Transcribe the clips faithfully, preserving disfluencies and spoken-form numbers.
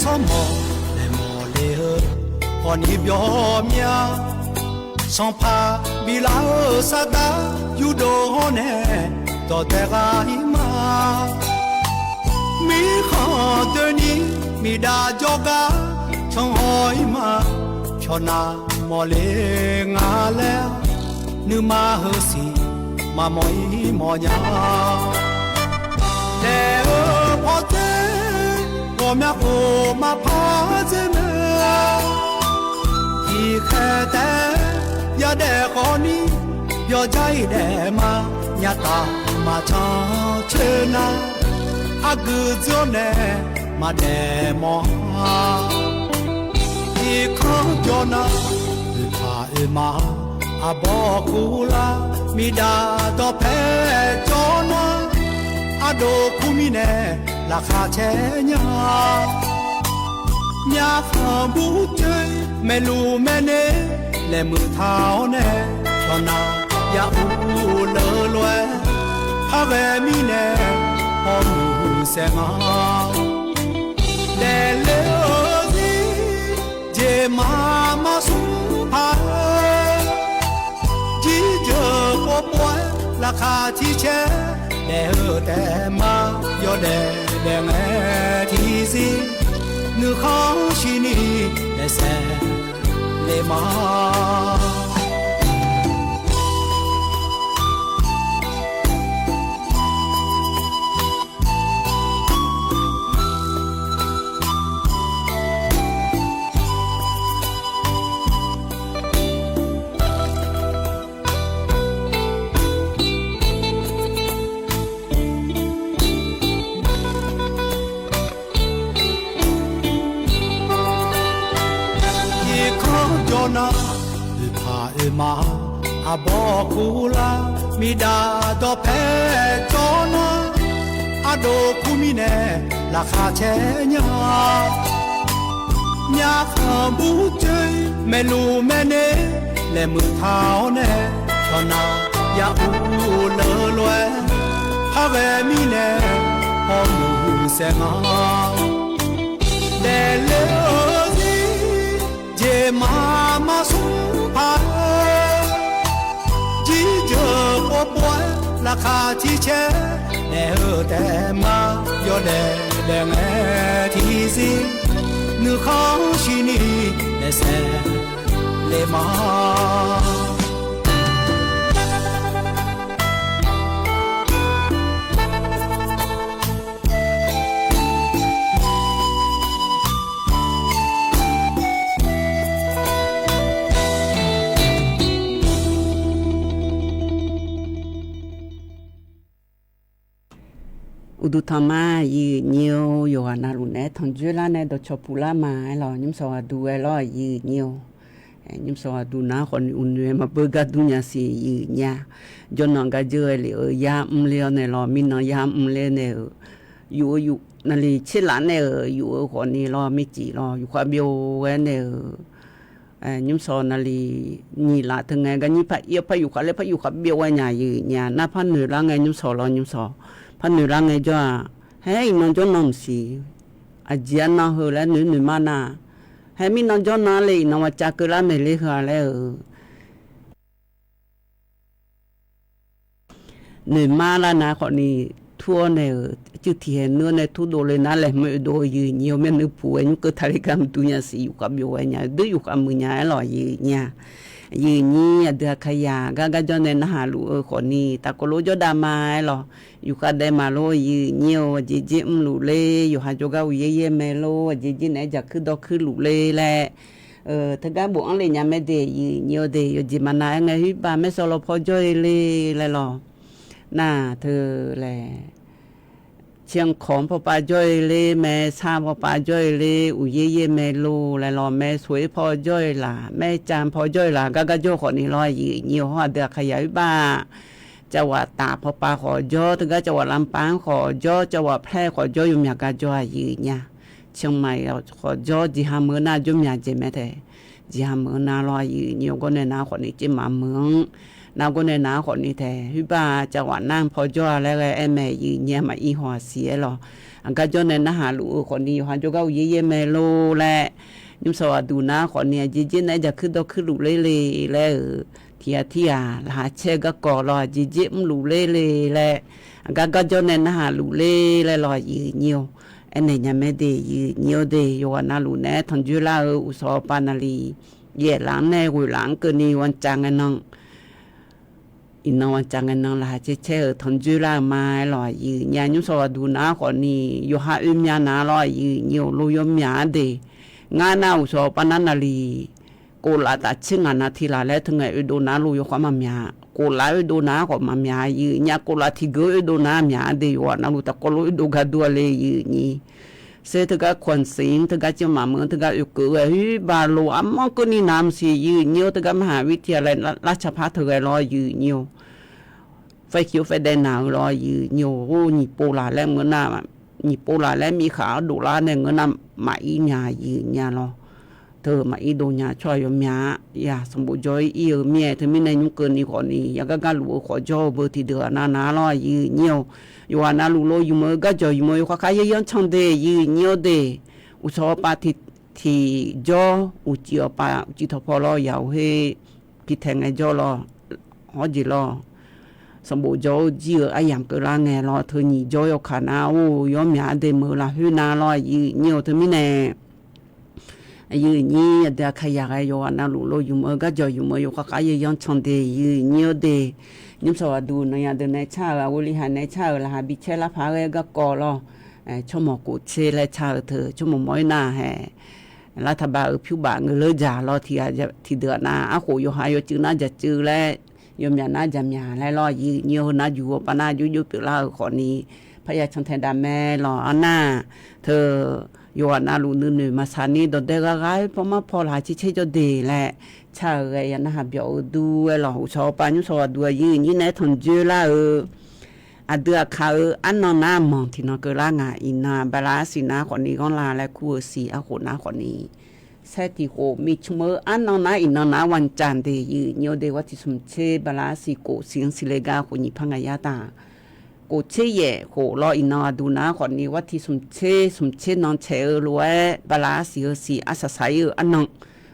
tsawrmawq laeqmawq le-eu khawfni byawq mya. Sanqpaq biflaf-eu sardar yurdov hawr nae dawqdae ghaq-ir ma. Mirkhanq doeni miqdav jawrgar canhaw-ir ma. Pyawqnav mawqle nga laer nuima heusiq maqmawf-ir mawfnya. Daef-eu pawdzer ghawqmya khof maqpar dzer mae. Tiqkhaeq taef-aer yadaef khawfni yawqjar-iq daef ma. Nyataf maqcan coer nar, argui dzeur-awr nae maqdaef mawf-a. Irkanr jawr nar, oeqpaq oeqma aqbawr kurlar, miqdaq dawqpae jawr nar, ardov kur mirnae laqkhaq caer nya. Myavkhanq burcoer maeqluf maeqner laeqmuiq taq-awr nae, pyawqnav ya ur leulof-aer parghae mirnae hawmuiq saeq nga. Daefle-eu zir jeqma marsmr paq-aer, jirjeuq povpov-aer laqkhaq tiq caer daef-eu taef ma. Yawdaef daef ngae tiqzir nuikhanr shirni daefsaef le ma. Irkanr jawr nar, oeqpaq oeqma aqbawr kurlar, miqdaq dawqpae jawr nar, ardov kur mirnae laqkhaq caer nya. Myavkhanq burcoer maeqluf maeqner laeqmuiq taq-awr nae, pyawqnav ya ur leulof-aer parghae mirnae hawmuiq saeq nga. Daefle-eu zir jeqma marsmr paq-aer, jirjeuq povpov-aer laqkhaq tiq caer daef-eu taef ma. Yawdaef daef ngae tiqzir nuikhanr shirni daefsaef le ma. Uqduq tanq ma, aqyuif nyir-or, yawqghaq navluf naeq-aer tanqjoer lar nae dawqcawq puq lar ma-aer lawq. Nymrshawq ghaqduq ghae lawr, aqyuif nyir-or. Nymrshawq ghaqduq nar khawfni uqnoeq-aer maqbeu gar dur nya siq, aqyuif nyir-a. Jawrnan gar jeur ghae lef-eu yamr ler-awr nae lawr, mirnan yamr ler nae-euq, yuf-eu yuf navlif tserlaf nae-euq yuf-eu khawfni lawr, mircif lawr yufkhav byov ghae nae-euq, nymrshawq navlif nyiq laf teu ngae gar nyir par ir-awr par yufkhav laer par yufkhav byov ghae nya, aqyuif nyir-a. Nar par noeq lar ngae nymrshawq lawr, nymrshawq par noeq lar ngae jawr-aq, haer iqnan jawrnan mqsiq, aqjeq arnan heu laer noeq noeq ma nar, haer mirnan jawrnan le, iqnan maqcav keuv lar maeq ler heu-a laer-euq noeqma lar nar khawfni, tur-awr nae-euq cuiv tiq hae nuir-awr nae turdov le nar laeqhmq oedov-eu aqyuif nyir-or, myavnuiv puq-aer nymr keuv taqler gar mqduq nya siq, yufkhav byov ghae nya-eu deuq yufkhav muiq nya-aer lawq, aqyuif nyir-a. Aqyuif nyir aqdui Aqkaqyaq gar gar jawr nae narhaq luf-eu khawfni taqkawv lof jawrdav ma-aer lawq. Yufkhav daef maqlor, aqyuif nyir-or, aqjeq jer mrluf ler, yawqha jawrgar uqyaer yaer mae lor, aqjeq jer naeq-aer jaqkuir dawrkuir luf ler laer, teugar bofanr le nya mae de, aqyuif nyir-or de. Yawqjeq maqnav-aer ngae, huirbaq maer sawv law paw jawr-e ler laer lawq. Nar teu laer, ciqanq kawq-anr pawpav jawr-e ler, maersar pawpav jawr-e ler, uqyaer yaer mae lor laer lawq, maershoq-aer paw jawr-e laq, maersar paw jawr-e laq, gar gar jawr khawfni lawr, aqyuif nyir-or, hawr aqdui Aqkaqyaq huirbaq cavghaq taf pawpav khawf jawr, teugar cavghaq lanpav-anr khawf jawr, cavghaq plaer khawf jawr, yawmyaq gar jawr, aqyuif nyir-a. Ciqanq maiq khawf jawr, jeqha meuq-eu nar jawrmyaq jeq mae tae. Jeqha meuq-eu nar lawr, aqyuif nyir-or, gawr nae nar khawfni tser maqmeuq-anr Nargawr nae nar khawfni tae, khoerbar cav ghaq nar paw jawr-a laer ghae aer mae, yif nyi-a maqir haw-aq siq aer lawq. Aqgar jawr nae narhaq luf-eu khawfni yawqha jawrgar uqyaer yaer mae lor laer, nymrsawq aqduq nar khawfni aqjeq jer nae-aer jaqkuir dawrkuir luf ler le laer-euq tiq ghaq tirghaq laqkhaq caer-eu garkawv lawr, aqjeq jer mrluf ler le laer, aqgar gar jawr nae narhaq luf ler laer lawq, yif nyi-or. Aernaeq nya mae de, yif nyi-or de, yawqghaq navluf naeq-aer tanqjoer lar-eu uqshawq pav naqliq yaef laf-anr nae ghoeq laf-anr keuvni วันจันทร์ ngae nan iqnan วันจันทร์ ngae nan laqkhaq caer caer-euq tanqjoer lar-eu ma aer lawq, yif nyi-a. Nymrsawq ghaqduq nar khawfni yawqha oe myav nar lawr, yif nyi-or, lo yawmyaq-a de. Ngar nar uqshawq pav nar naqliq koflaf taf tser ngaq nav tiq laf laer teu ngae oedov nar lo yawkhav maqmyaq, koflaf oedov nar khawf maqmyaq, yif nyi-a. Koflaf tiq geu oedov nar myaq-a de, yawqghaq navluf tafkawv lo oedov gar dur-a le, yif nyi. Ser teugar คอนเสิร์ต teugar เชียงใหม่ meuq-anr teugar oekeuv ghae khoerbar lo armawr keuvni navmaqsiq, yif nyi-or. Teugar มหาวิทยาลัย lar car par teu ghae lawr, yif nyi-or. Faer kiq-or faer daev naq-eu lawr, yif nyi-or. Or nyiq pov laq laer ngeur nar, nyiq pov laq laer miv khaq-awr dovlar nae ngeur nar maqir nya, yif nyi-a lawr. Teu maqir dov nya tsawrhaq yawmyaq-a, yaq sanqbof jawr-ir ir-eu mir-aer, teumirnae nymr keuvni khawfni yawqgar gar luf-eu khawf jawr-eu beu tiqdeuq aqnav nar lawr, yif nyi-or. Yawqghaq navluf lo yumq-eu garjawq yumq-eu yawkhav khar yaeryanr can de, yif nyi-or de. Uqshawq pav tiq tiq jawr, uqcif-awq pav uqcif tawqpaw lawr, yaq-or her piqtaeq ngae jawr lawr, hawr jeq lawr. Sanqbof jawr-eu jir-eu aryamq keuvlar ngae lawr, teu nyiq jawr yawkaq nar-or, yawmyaq-a de meuq-eu lafkhoer nar lawr, yif nyi-or. Teumirnae yif nyi, aqdui aqkaqyaq ghae yawqghaq navluf lo yumq-eu garjawq yumq-eu yawkhav khar yaeryanr can de, yif nyi-or de. Nymrsawq ghaqduq nanyaf deuq nae car-euq, aqghoe lihaq nae car-euq laqkhaq bi caer lar paq ghae garkawv lawr, tsawrmawq kof tser laer car-eu teu tsawrmawq mawr-ir nar hae, lar taqbav-euq pyur baf ngeur leur jaq lawr, tiqdeuq aqnav arkhof yawqha yawcuiv nar jaqcuiv laer, yawmyaq nar jaqmyaq laer lawr, yif nyi-or. Heu nar juq-awr pav nar jov jov pyeuflar-euq khawfni parya cantae dav mae lawq, arnar teu yawqghaq navluf nuinoeq maqsaq ni dawqdae gharghar-aer pawmar paw laqkhaq caer caer jawr de laer car-euq ghae ya narhaq byawq-eu dur-aer lawq. Uqshawq pav nymrsawq ghaqduq-aq, yif nyi nae-aer tanqjoer lar-eu aqdui aqkaq-eu arnan nar manq tiqnan keuvlar ngaq, iqnan bala arsiq nar khawfni ghanrla laer kur-eu siq arkhof nar khawfni saer tiq khof miqcmq-eu arnan nar iqnan nar วันจันทร์ de, yif nyi-or de. War tiq smq tser bala arsiq kof siq-anr siqle gar khof nyiq par ngaq yar taq. Kof tser yaef khof lawr, iqnan aqduq nar khawfni war tiq smq tser smq tser nan caeq-eu lof-aer bala arsiq heu siq arsaq saq-ir-eu arnan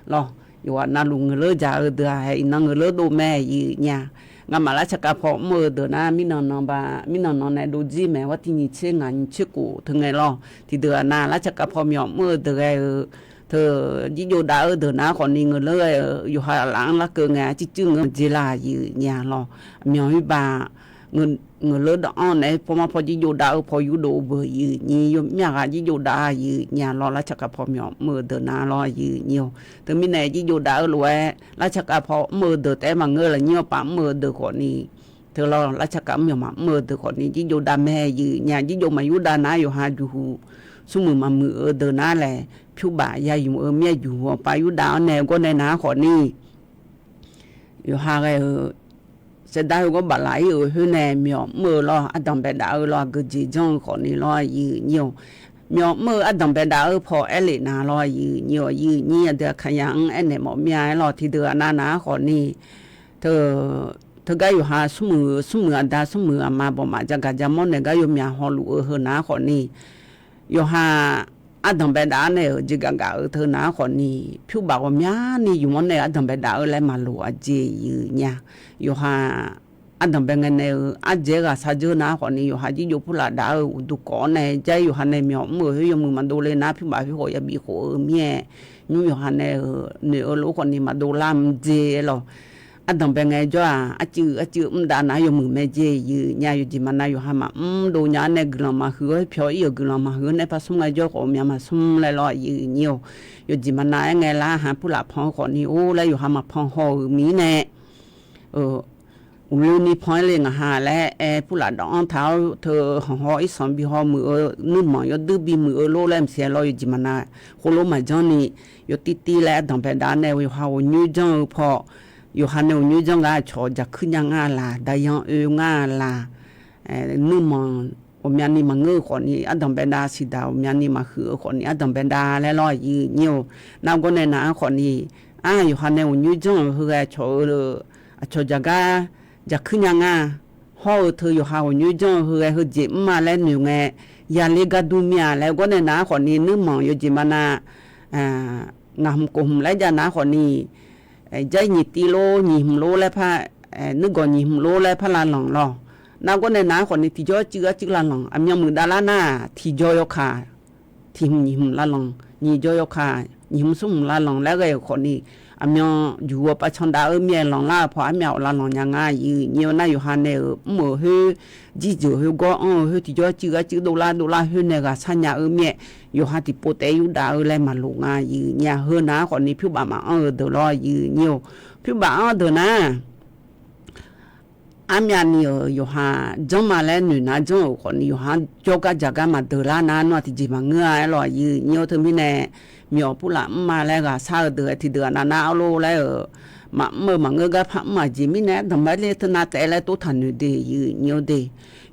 lawr. Yawqghaq navluf ngeur leur jaq-eu deuq-aq, hae iqnan ngeur leur dov mae, yif nyi-a. Ngamaf lar tsaq kav paw mr-eu deuq nar mirnan nan ba, mirnan nan nae dovjir mae, war tiq nyiq tser ngaq nyiq tser kof teu ngae lawr. Tiqdeuq aqnav lar tsaq kav paw myawf mr-eu deuq ghae-eu teu jirjov dav-eu deuq nar khawfni ngeur leur ghae-eu yawqha laf-anr larkeuv ngae, arcuir cuir ngeur-eu jeq la, yif nyi-a lawr. Aqmyan khoerbav ngeur leur dawv-anr nae pawmar paw jirjov dav-eu paw yurdov-eu beuq, yif nyi. Yawmyav ghaq jirjov dav-a, yif nyi-a lawr. Lar tsaq kav paw myawf mr-eu deuq nar lawr, yif nyi-or. Teumirnae jirjov dav-eu lof-aer lar tsaq kav paw mr-eu deuq taef-aer maqngeur, lafnyir-awr pav mr-eu deuq khawfni teu lawr, lar tsaq kav mr myawq maqmr-eu deuq khawfni jirjov dav mae, yif nyi-a. Jirjov maqyur dav nar yawqha juqhu smrmuiq maqmuiq-eu deuq nar laer pyur baf ya yumq-eu mir-aer juqhu-awr pav yur dav-awr nae gawr nae nar khawfni yawqha ghae-euq saevdar heu gawr baf laf-ir-euq khoer nae myawf mr-eu lawr, ardanq bae dav-eu lawr, aqgeu jeq janr-eu khawfni lawr, yif nyi-or. Myawf mr-eu ardanq bae dav-eu paw aer lef nar lawr, yif nyi-or. Yif nyi aqdui aqkaqyaq-anr aernaeq mawf mir-a aer lawr, tiqdeuq aqnav nar khawfni teu teugar yawqha smrmuiq-eu smrmuiq aqda smrmuiq aqma bawqmaf jagaq jamawr naeq gar yawmyaq hawluf-eu heu nar khawfni yawqha ardanq bae dav-ar nae-euq jeqgaf gaf-eu teu nar khawfni pyur baf ghawqmyani yumq-anr nae ardanq bae dav-eu laer maqloq aqjeq yif nya. Yawqha ardanq bae ngae nae-euq ardzaeq-aer ghaq sar dzeur nar khawfni yawqha jirjov purlaf dav-eu uqduq kawv-awr nae jar-ir yawqha nae myawf mr-euq khoer yawmuiq maqdov le nar pyur baf khoer khawf yabi khof-eu mir-aer nymr yawqha nae-euq noeq-eu lof khawfni maqdov lar mr dzer-aer lawq. Ardanq bae ngae jawr-aq, arcuiv arcuiv mr dav nar yawmuiq mae dzer yif nya. Yawqjeq maqnav yawqha maqmr dov nya-anr nae guiqlanq maqhuiq-awr pyawq-ir-euq guiqlanq maqhuiq-awr nae par smr ngae jawr khawf myav maqsmr laer lawr yif nyi-or. Yawqjeq maqnav aer ngae lar ha purlaf pan-eu khawfni or laer yawqha maqpan haw-euq mirnae uqloeni pan-aer le ngaq ha laer aer purlaf dawv-anr taq-awr teu hanqhaw irsanq bi haw muiq-eu nuirmanq yawduir bimuiq-eu lor laer maqsiq-aer lawr. Yawqjeq maqnav khoerlof maqjanr ni yawtir tir laer ardanq bae dav nae yawqha ghawqnyoer janr-eu paw yawqha nae ghawqnyoer janr gar cawq jaqkuir nya ngar laq, daqyan oe ngar laq, nuirmanq ghawqmyani maqngeur-eu khawfni ardanq bae dav, siqdaq ghawqmyani maqhuiq-eu khawfni ardanq bae dav laer lawr yif nyi-or. Nargawr nae nav-anr khawfni ar yawqha nae ghawqnyoer janr-euq heughae cawq-eu aqcawq jaqgar jaqkuir nya nga. Hawr-eu teu yawqha ghawqnyoer janr-eu heu ghae heujeq mr-a laer noeq ngae, yaler gar dur mir-a laer gawr nae nar khawfni nuirmanq yawjeq maqnav ngaq hmq kof hmq laer jav nar khawfni, jar nyiq tiv lor nyiq hmq lor laer par, nuirgawq nyiq hmq lor laer par lavlanq lawr. Nar gawr nae nar khawfni tiqjawr cuiv arcuiv lavlanq, aqmyan muiqdav lar nar tiqjawr yawkaq tiq hmq nyiq hmq lavlanq, nyiq jawr yawkaq nyiq hmq smr hmq lavlanq laer ghae-euq khawfni, aqmyan juq-eu pav can dav-eu mir-aer lanqlar-eu paw armyav-awq lavlanq nya nga. Aqyuif nyir-eu nar yawqha nae-euq mr-euq khoer, jirjeuq khoer gawr anr-eu khoer tiqjawr cuiv arcuiv dovlar dovlar khoer nae ghaq sharnya-eu mir-aer, yawqha tiqpov taef-aer yurdav-eu laer maqloq nga. Aqyuif nyir-a heu nar khawfni pyurbaf maqanr-eu deuq lawr. Aqyuif nyir-eu pyurbaf anr-eu deuq nar armyavni-euq yawqha janr ma laer noeq nar janr-euq khawfni yawqha jawrgar jaqgar maqdeuq lar nar nawr-aq tiqjeq maqngeur-a aer lawq. Aqyuif nyir-eu teumirnae myawq purlaf mr ma laer ghaq shar-eu deuq-aer tiqdeuq-aq navnar arlor laer-euq maqmr-eu maqngeur gar par mr-aq jeq mirnae ardanqbae le teunav taef laer tov taq noeq de. Aqyuif nyir-eu de,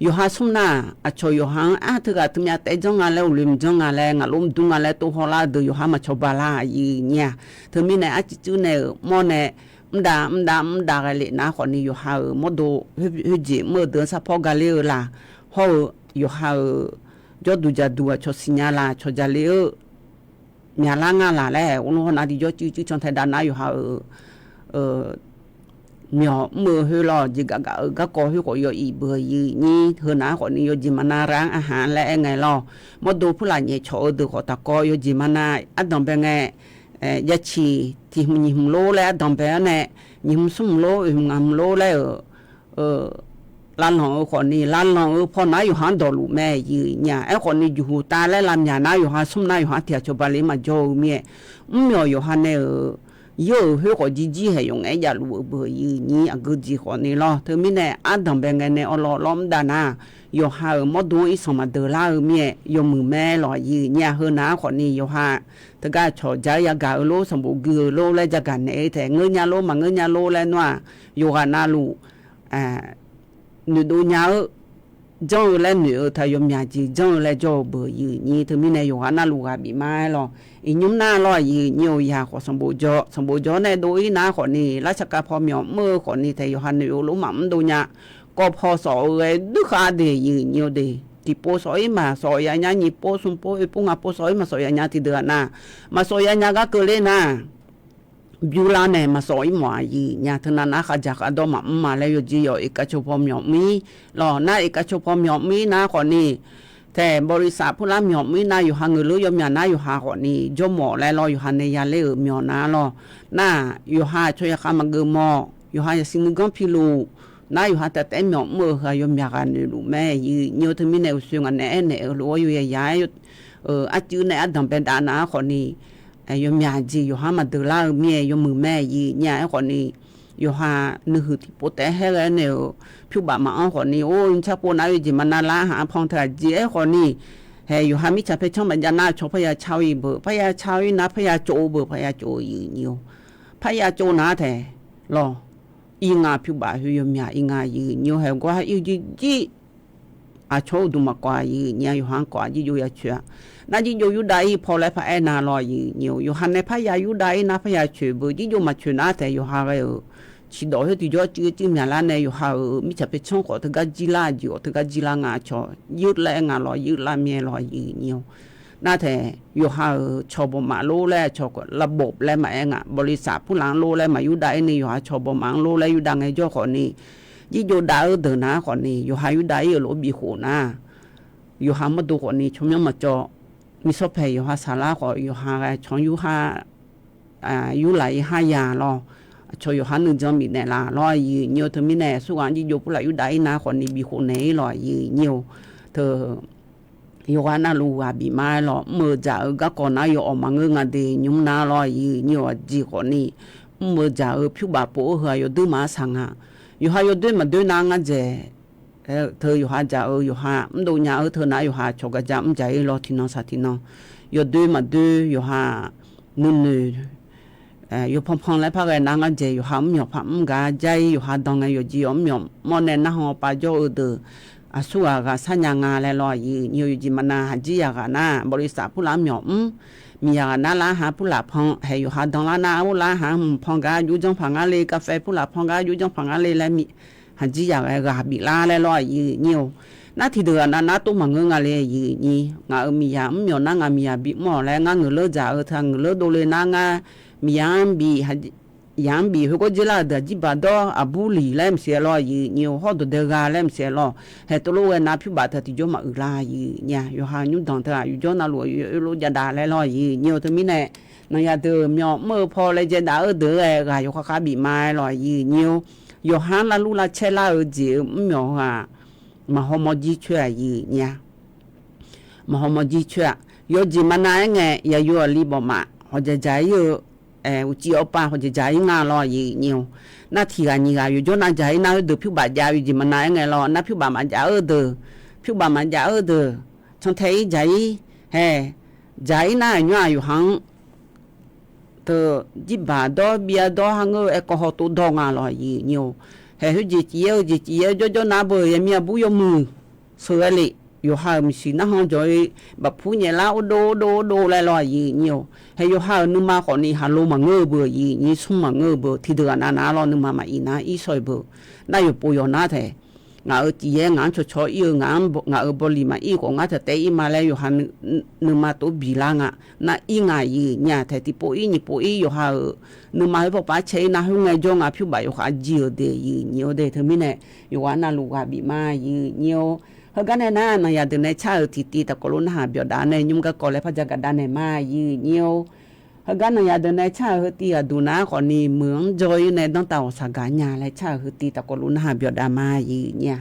yawqha smr nar-aq aqcawq yawqha-anr ar teughaq teumyav taef janr nga laer uqloe mqjanr nga laer ngaqlof mqdmr nga laer tov hawlar-eu deuq yawqha maqcawba lar. Aqyuif nyir-a teumirnae arcuiv cuiv nae-euq mawr nae mrdav mrdav mrdav ghae lef nar khawfni yawqha-euq mawrdo khoerjeq mr-eu deuq-anr sarpawr ga ler-eu laq. Hawr-eu yawqha-euq jawrduq jaqduq aqcawq siqnya laq aqcawq jaqle-eu myaqlar nga laq laer-aer urluf hawr nar tiqjawr cuiv cuiv can tae dav nar yawqha-euq myawq mr-eu khoer lawr jeqgaf gaf-eu garkawv khoer khawf yaw iq beuq. Aqyuif nyir heu nar khawfni yawjeq maqnav rar-anr arhaq-anr laer aer ngae lawr. Mawrdo purlaf nyaef cawq-eu deuq khawf taqkawv yawjeq maqnav ardanqbae ngae, jaciq tiq hmq nyiq hmq lor laer ardanqbae-anr nae, nyiq hmq smr hmq lor oeq hmq ngaq hmq lor laer-euq lavlanq-eu khawfni lavlanq-eu paw nar yawqha-anr dawqluf mae. Aqyuif nyir-a aerkhawfni juqhuq tav laer lavmyaq nar yawqha smr nar yawqha tiq ghaq cawba le maqjawr-eu mir-aer, mrmyawq yawqha nae-euq yawr-euq khoer khawf jirjir haeq yawf ngaef-aer javluf-eu beuq. Aqyuif nyir aqgeu jeq khawfni lawr teumirnae ardanqbae ngae nae awlawv lawr mr dav nar yawqha-euq mawrdo-anr irsanq maqdeuq lar-eu mir-aer yawmuiq mae lawq. Aqyuif nyir-a heu nar khawfni yawqha teugar aqcawq ja-aer yagaq-eu lor sanqbof gui-eu lor laer jagaq naeq-aer taef ngeur nya lor maqngeur nya lor laer nawr-aq yawqghaq navluf noeqdov nya-eu janr-eu laer noeq-eu taq yawmyaq jeq janr-eu laer jawr-eu beuq. Aqyuif nyir teumirnae yawqghaq navluf ghaq bif ma-aer lawr. Iqnymr nar lawr aqyuif nyir-eu yaq khawf sanqbof jawr sanqbof jawr nae dov-ir nar khawfni larcaq kav paw myawq mr-eu khawfni taef yawqha noeq-eu lof maqmr dov nya. Kawv paw sawf-eu ghae duirkhav de aqyuif nyir-eu de, tiqpov sawf-ir maq sawf ya nya nyiq pov smq pov oe pov ngaq pov sawf-ir maq sawf ya nya tiqdeuq-aq nar maq sawf ya nya gar keuvler nar byurlar nae maq sawf-ir mawf aqyuif nyir-a teunav nar khavdzaq khavdawr maqmr ma laer yawqjeq yawq iqkav cawpaw myawq mr-ir lawq nar iqkav cawpaw myawq mr-ir nar khawfni taef bawqloeqsaf purlar myawq mr-ir nar yawqha ngeuq lof yawmyaq nar yawqha khawfni jawrmawf laer lawr yawqha nae yaler-euq myawq nar lawr nar yawqha aqcawq yaqkhav maqgeuf mawf yawqha yasiq nuiganr piluf nar yawqha taef taef-aer myawq mr-eu heu-aq yawmyaq ghaq noeqluf mae. Aqyuif nyir-eu teumirnae uqshoe ngaq naeq-aer naeq-eu lof-awr yawyaeq ya-aer aqcuiv nae ardanqbae dav nar khawfni yawmyaq jeq yawqha maqdeuq lar-eu mir-aer yawmuiq mae. Aqyuif nyir-a aerkhawfni yawqha nuihuiq tiqpov taef-aer haer ghae-aer naeq-euq pyurbaf maqanr khawfni or nymrcar pov nar yawjeq maqnav lar haq-anr pan teu aqjeq aerkhawfni hae yawqha mirtsaq paercanr maqjav nar cawq parya car-ir beuq parya car-ir nar parya cov-eu beuq parya cov-eu aqyuif nyir-eu parya cov nar taef lawq ir nga pyurbaf khoer yawmyaq ir nga aqyuif nyir-eu hae gawr har ir-eu jirjir aqcawq-eu uqduq maqkawv aqyuif nyir-a yawqha-anr kawv-a jirjov ya coeq-a nar jirjov yurdav ir paw laer paraer na lawr aqyuif nyir-eu yawqha nae parya yurdav ir nar parya coeq beuq jirjov maqcoeq nar taef yawqha ghae-euq ciqdawq khoer tiqjawr cuiv cuiv myaqlar nae yawqha-euq mirtsaq paercanr khawf teugar jirlar aqjeq-awq teugar jirlar nga aqcawq yurlaer nga lawr yurlar mir-aer lawr aqyuif nyir-eu nar taef yawqha-euq cawq bawqmaf lor laer cawq lavbof laer maqaer nga bawqloeqsaf purlaf-anr lor laer maqyurdav ir ni yawqha cawq bawqmaf-anr lor laer yurdav ngaejawr khawfni jirjov dav-eu deuq nar khawfni yawqha yurdav ir-euq lof-aer bifkhof nar yawqha mawrdo khawfni tsawrmyanr maqcawv nishawr paeq yawqha saqlar khawf yawqha ghae canr yur ha yurlaf ir har ya lawr aqcawq yawqha nuijan bifnaeq laf lawr aqyuif nyir-eu teumirnae aqsurghaq-anr jirjov purlaf yurdav ir nar khawfni bifkhof naeq ir lawq aqyuif nyir-eu teu yawqghaq navluf ghaq bif ma-aer lawq mr-eu dzaq-eu garkawv nar yawawq maqngeur nga de nymr nar lawr aqyuif nyir-eu aqjeq khawfni mr-eu dzaq-eu pyurbaf pov-eu heu-aq yawdoer maqaer saq nga yawqha yawdoer maqdoer nar ngar dzaeq teu yawqha dzaq-eu yawqha mrdov nya-eu teu nar yawqha cawq gaq ja mr dzaq ir lawr tiqnan saq tiqnan yawdoer maqdoer yawqha nuinoeq yawpan pan laer par ghae nar ngar dzaeq yawqha mrmyawq paq mr gaq jar ir yawqha dan ngae yawqjeq yawq mrmyawq mawr nae narhaq pav jawr-eu deuq aqsurghaq ghaq sharnya nga laer lawr aqyuif nyir-eu yawqjeq maqnav haqjir yaqghaq nar bawqloeqsaf purlaf-anr myawq mr Miqyaq ghaq nar lar ha purlaf pan, haeq yawqha danlar nar arur lar ha mq pan gar jov janr paq ngar le, kafae purlaf pan gar jov janr paq ngar le laer, haqjir yaq ghae ghaq biflar laer lawr aqyuif nyir-or. Nar tiqdeuq ghaq nav nar tov maqngeur nga le aqyuif nyir. Ngaq-euq miqyaq mrmyawf nar ngaq miqyaq bimr-awq laer ngar ngeuqleur dzaq-eu teu ngeuqleur dovle nar ngar miqyaq-anr bif yaq-anr bif khoergawr dzer lar-euq deuq aqjirbaq dawr aqbur liq laer maqsiq-aer lawr aqyuif nyir-or. Hawr dawqdae gha laer maqsiq-aer lawr. Haeq tov lof ghae nav pyur baf teu tiqjawr maquiq lar aqyuif nyir-a. Yawqha nymr danq teu-aq yawqjawr navluf-eu oe lof jav dav laer lawr aqyuif nyir-or. Teumirnae naqyaq deuq myawq mr-eu paw laejae dav-eu deuq-aer ghae ghaq yawkhav khav bif ma-aer lawr aqyuif nyir-or. Yawqha-anr larlur lavcaer lar-eu jeq-eu mrmyawf heu-aq, maqhaw mawrjir coer aqyuif nyir-a. Maqhaw mawrjir coer-aq, yawjeq maqnav-aer ngae yaqyo aqli bawfmaf hawqjaq jaq-ir-eu, uqcif awvpav hawqjaq jaq-ir nga lawr aqyuif nyir-or. Nar tiq ghaq nyiq ghaq yawqjawr nav jaq-ir nar khoerdeuq pyur baf jav yawjeq maqnav-aer ngae lawr. Nar pyur baf maqjav-eu deuq, pyur baf maqjav-eu deuq cantae-ir jaq-ir, haeq jaq-ir nar aqnymr-aq yawqha-anr teu jirbaq dawr byav dawr ha ngeur-eu aerkawv hawtov dawr nga lawr aqyuif nyir-or. Haeq khoerjeq cif-aer-eu jeq cif-aer jawrjawr nav beu yaqmir aqbur yawmuiq sheuqghae le. Yawqha-euq maqsiq narhan jawq-ir bafpur nyaef lar urdov urdov urdov laer lawr aqyuif nyir-or. Haeq yawqha-euq nuima khawfni haqlo maqngeur-eu beu aqyuif nyir, smr maqngeur-eu beu tiqdeuq ghaq nav nav lawr nuima maqir nar ir shaw-iq beu. Nar yawqpov yawq nar taeq ngaq-euq cif-aer ngaq-anr cawqcawq ir-eu ngaq-euq bawliq maqir khawf ngar taeq taev ir ma laer yawqha nuima tov biq lar nga. Nar ir ngaq aqyuif nyir-a taeq tiqpov ir nyiq pov ir yawqha-euq nuima khoer pawpav cae ir nar khoerngae jawr nga pyur baf yawkhav jir-euq de aqyuif nyir-or de. Teumirnae yawqghaq navluf ghaq bif ma aqyuif nyir-or. Heugar nae nar naqyaq deuq nae car-euq tiqtiv taqkawv lof narhaq byawqdav nae nymr garkawv laer par ja gaqdav naeq ma aqyuif nyir-or. Heugar naqyaq deuq nae car-euq heu tiv ghaq duq nar khawfni meuq-anr jawr-ir nae danrtav ghawqshaq gaq nya laer car-euq heu tiv taqkawv lof narhaq byawqdav ma aqyuif nyir-a.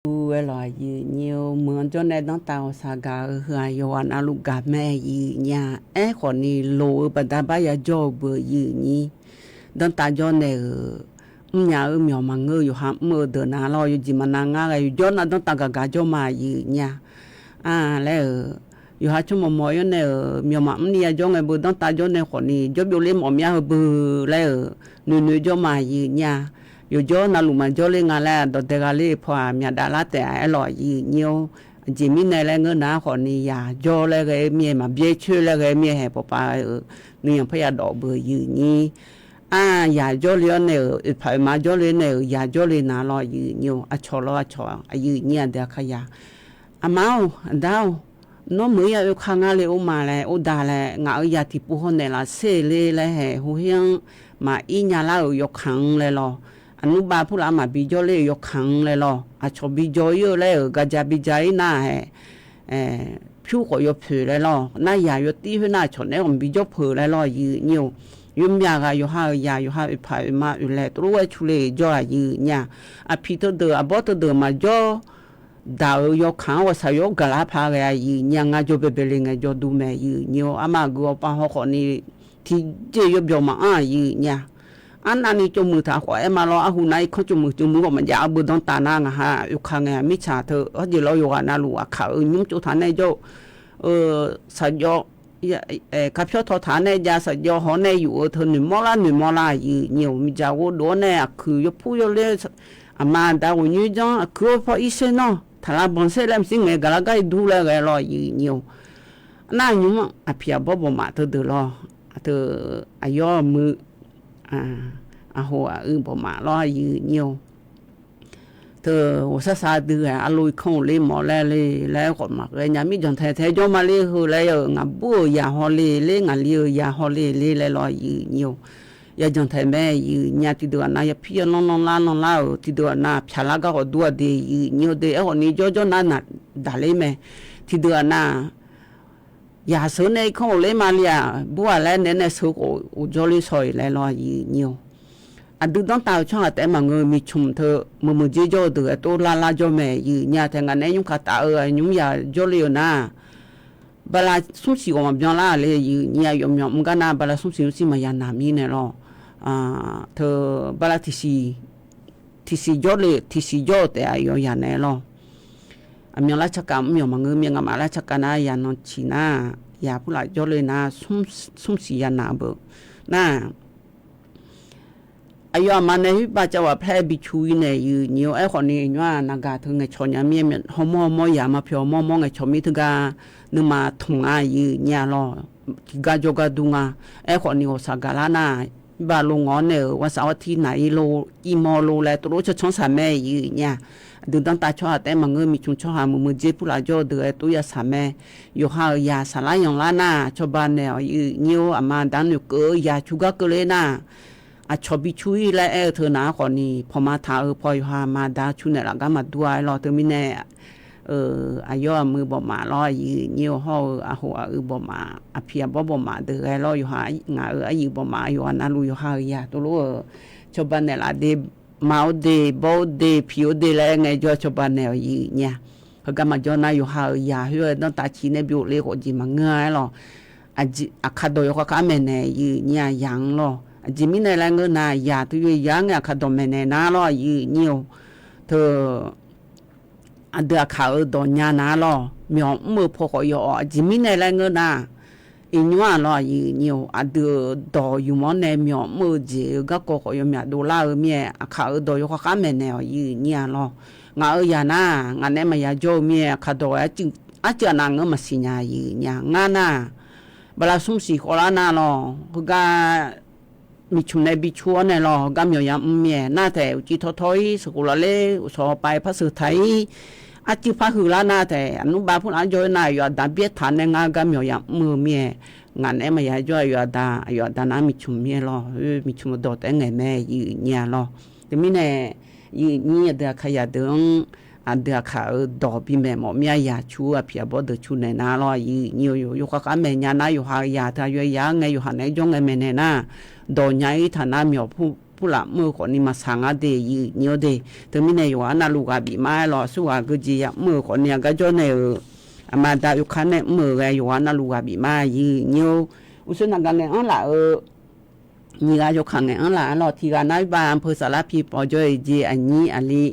Ur, aerlawq, aqyuif aqnyir-or, meuq-anr jawr nae danrtav ghawqshaq gaq-eu heu-aq, yawqghaq navluf gaq mae, aqyuif aqnyir-a. Aerkhawf ni, loq-eu baqda bar ya jawr-eu beuq, aqyuif aqnyir, danrtav jawr nae-euq mrnya-eu myawq maqngeur-eu yawqha mr-eu deuq na lawr, yawjeq maqnav ngar ghae yawjawr nav danrtav gaq gaq jawr ma, aqyuif aqnyir-a. Ar, laer-euq, yawqha tsawrmawq mawq-awr nae-euq myawq maqmr ni ya jawr ngae beu, danrtav jawr nae khawf ni jawr byovler mawf mya heu beu laer-euq, noeqnoeq jawr ma, aqyuif aqnyir-a. Yawjawr navluf maqjawr ler nga laer dawqdae gha ler-eu paw-aq, myaqdav lar taef-a, aerlawq, aqyuif aqnyir-or. Aqjeq mirnae laer ngeur nar khawf ni, yaq jawr laer ghae-eu mir-aer, maqbyaer coer laer ghae-eu mir-aer haeq pawqpav-euq nuiyanq parya dawf beuq, aqyuif aqnyir. Ar, yaq jawrle-awr nae-euq, oeqpaq oeqma jawrle nae-euq yaq jawrle na lawr, aqyuif aqnyir-or. Aqcawq lawr aqcawq, aqyuif aqnyir, aqdui aqkaqyaq. Aqma-or, aqda-or, nawr meuq-ir ya oekar ngar le or ma laer, or da laer, ngaq-euq yaq tiqpov hawnaeq laf ser ler laer haeq, hu her-anr maqir nya lar-euq yawkaq-anr laer lawr, aqnmr bav purlaf maqbi jawr ler-euq yawkaq-anr laer lawr, aqcawq bi jaw-ir-eu laer-euq, gaja bi ja-ir nar-ae, pyur khawf yawpoeq laer lawr, nar yaq yawtir khoer nar aqcawq naeq-aer ghawq maqbi jawr peuq laer lawr, aqyuif aqnyir-or. Yawmyaq ghaq yawqha-euq yaq, yawqha oeqpaq oeqma oeqlaeq tov lof-aer cu le jawr, aqyuif aqnyir-a. Aqpiq teudeuq aqbawr teudeuq maqjawr daq-euq yawkaq-anr ghawqshaq yawr gaqlar paq ghae, aqyuif aqnyir-a. Ngar jawr baebae le ngae jawr dur mae, aqyuif aqnyir-or. Arma aqgeu awqpav haw khawf ni, tiqjeq yawbyawq maqanr, aqyuif aqnyir-a. Arnavni tsovmuiq taq khawf aer ma lawr, arhu nav irkanr tsovmuiq tsovmuiq ghawq maqjav-eu beu danrtav nar, ngaq ha oekar ngae mirtsaq teu hawrjeq lawr, yawqghaq navluf aqkaq-euq nymr tsov taq nae jawr-eu, saqjawv, karpyawr taw taq nae jav, saqjawv haw nae yuf-eu teu noeqmawr lar noeqmawr lar, aqyuif aqnyir-or. Miqdzaq ghovdov-awr nae aqkuiq yawpur yawler, aqma aqda ghawqnyoer janr, aqkuiq-or paw irser nawr taqlav banq ser laer maqsir ngaeq gaqlar gar ir dur laer ghae lawr, aqyuif aqnyir-or. Arnavni nymr aqpiq aqbawr bawqmaf teudeuq lawr, teu aqyawf aqmuiq, aqhof aqui bawqmaf lawr, aqyuif aqnyir-or. Teu ghawqshaq shaq dui ghae arlo irkanr ghofler mawf laer le laer khawf maqghae nya mir, janqtaeq tae jawr ma ler heu laer-euq, ngaqbur-euq yaq hawle ler, ngaqli-euq yaq hawle ler laer lawr, aqyuif aqnyir-or. Ya janqtaeq mae, aqyuif aqnyir-a. Tiqdeuq ghaq nav yapir yalanr lanrlar lanrlar-euq, tiqdeuq ghaq nav pyaqlar gar khawf dur-a de, aqyuif aqnyir-or. De aerkhawf ni jawrjawr nar naq daqler mae. Tiqdeuq ghaq nav yaq sheuq nae irkanr ghofler ma le-aq, bur-aq laer naeq nae sheuq khof jawrler shaw-iq laer lawr, aqyuif aqnyir-or. Aqdui danrtav-eu tsawrhaq taef-aer maqngeur, miqcmq teu meuq meuq dzer jawr-eu deuq aer tov lar lar jawr mae, aqyuif aqnyir-a. Taef ngaq naeq-aer nymr kaq taf-eu nymr ya jawrle-eu nar, bala smr siq ghawq maqbyan lar le, aqyuif aqnyir-a. Yawf myawq mr gar nar bala smr siq mr siq maqya naq mirnae lawr. Teu bala tiqsiq, tiqsiq jawr le, tiqsiq jawr-eu taef-a yawqyaq naeq-aer lawr. Aqmyan lar tsarkav mr myawq maqngeur mir-aer, ngamaf lar tsarkav nar yaq nan ciq nar, yaq purlaf jawrle nar, smr siq ya naq-eu beu nar, aqyawf aqma nae khoerbav cavghaq paer bi cu-ir nae, aqyuif aqnyir-or. Aerkhawf ni nymr-aq, naqgaq teu ngaeqcawq nya mir-aer, hawmawr hawmawr yaq ma pyawq hawmawr mawr ngaeqcawq mir teugar nuima tmq nga, aqyuif aqnyir-a lawr. Tiqgar jawrgar dur nga. Aerkhawf ni ghawqshaq gaqlar nar, iqbax lo ngawq-awr nae-euq ghawqshaq ghawqtir naq-ir lo, irmawr lo laer tov lof canr canr shaq mae, aqyuif aqnyir-a. Aqdui danrtav tsawrhaq taef-aer maqngeur, miqcmq tsawrhaq meuq meuq dzer purlaf jawr-eu deuq aer tov ya shaq mae. Yawqha-euq yaq saqlar yanqlar nar, cawba naeq-awq, aqyuif aqnyir-or. Aqma aqda noeqkeuv-eu yaq cu gar keuvle nar, aqcawq bi cu-ir laer aer-eu teu naq-aer khawf ni, pawqma taq-eu paw yawqha aqma aqda cu naeqlaf gar maqdur-a aer lawr. Teumirnae aqyawf aqmuiq bawqmaf lawr, aqyuif aqnyir-or. Hawr-eu aqhof aqui bawqmaf, aqpiq aqbawr bawqmaf deuq ghae lawr. Yawqha ngaq-euq aryuif bawqmaf, yawqha navluf yawqha-euq yaq tov lof-eu cawba naeqlaf de, ma-or de, bawr-or de, piq-or de laer aer ngae jawr cawba naeq-awq, aqyuif aqnyir-a. Heugar maqjawr nar yawqha-euq yaq khoer-eu danrtav ciq nae byov le khawf jeq maqngeur-a aer lawr. Aqkaq dawq yawkhav khav maeqnaeq, aqyuif aqnyir-a, yaq-anr lawr. Aqjeq mirnae laer ngeur nar, yaq teu yoeq yar ngae aqkaq dawq maeqnaeq nar lawr, aqyuif aqnyir-or. Teu aqdui aqkaq-euq dawq nya nar lawr, myawq mr-eu paw khawf yawawq. Aqjeq mirnae laer ngeur nar, iqnymr-aq lawr, aqyuif aqnyir-or, aqdui-euq dawq yumq-anr nae myawq mr-eu jeq-euq garkawv khawf yawmyaq dovlar-eu mir-aer, aqkaq-euq dawq yawkhav khav maeqnaeq-awq, aqyuif aqnyir-a lawr. Ngaq-euq yaq nar, ngaq nae maqya jawr-eu mir-aer, aqkaq dawq-aer arcuiv aqnav ngeur maqsiq nya, aqyuif aqnyir-a. Ngar nar, bala smr siq khawvlar nar lawr, heugar miqcmq nae bi cu-awr nae lawr, heugar myawq yamr mir-aer nar taef, uqcif tawtawr-ir sheuqkhof lafler, uqshawq hawpav-aer par sheuq taq-ir, arcuiv par huiqlar nar taef, aqnmr bav purlaf-anr jawr-ir nar, aqyawf aqda byaer taq nae ngar gar myawq yamr-eu mir-aer, ngaq naeq-aer maqya jawr, aqyawf aqda, aqyawf aqda nar miqcmq mir-aer lawr, miqcmq-eu dawq taef-aer ngaeq mae, aqyuif aqnyir-a lawr. Teumirnae aqyuif aqnyir aqdui aqkaq yaq deuq-anr, aqdui aqkaq-euq dawq bimaeq mawf mir-a, yaq cu-eu aqpiq aqbawr deuq cu naeq nar lawr, aqyuif aqnyir-or. Yawkhav khav maeq nya nar, yawqha-euq yaq teu aqyawf yaq-anr ngae, yawqha naeq-aer jawr ngae maeqnaeq nar, dawq nya-ir taq nar myawq pur purlaf mr-eu khawfni maqsaq ngar de, yif nyir-awr de. Teumirnae yawqghaq navluf ghaq bif mar-aer lawq, aqsurghaq geujeq yamr-euq khawfni aqgar jawr nae-euq, aqma aqda oekar nae mr-euq ghae yawqghaq navluf ghaq bif mar, yif nyir-or. Uqshoe naqgaq ngaeq-anr laf-eu, nyiq ghaq yawkaq ngaeq-anr laf-aer lawq, tiq ghaq nar-aer ba anpeu saflar pi pawf jawr-eu jeq aqnyir aqli,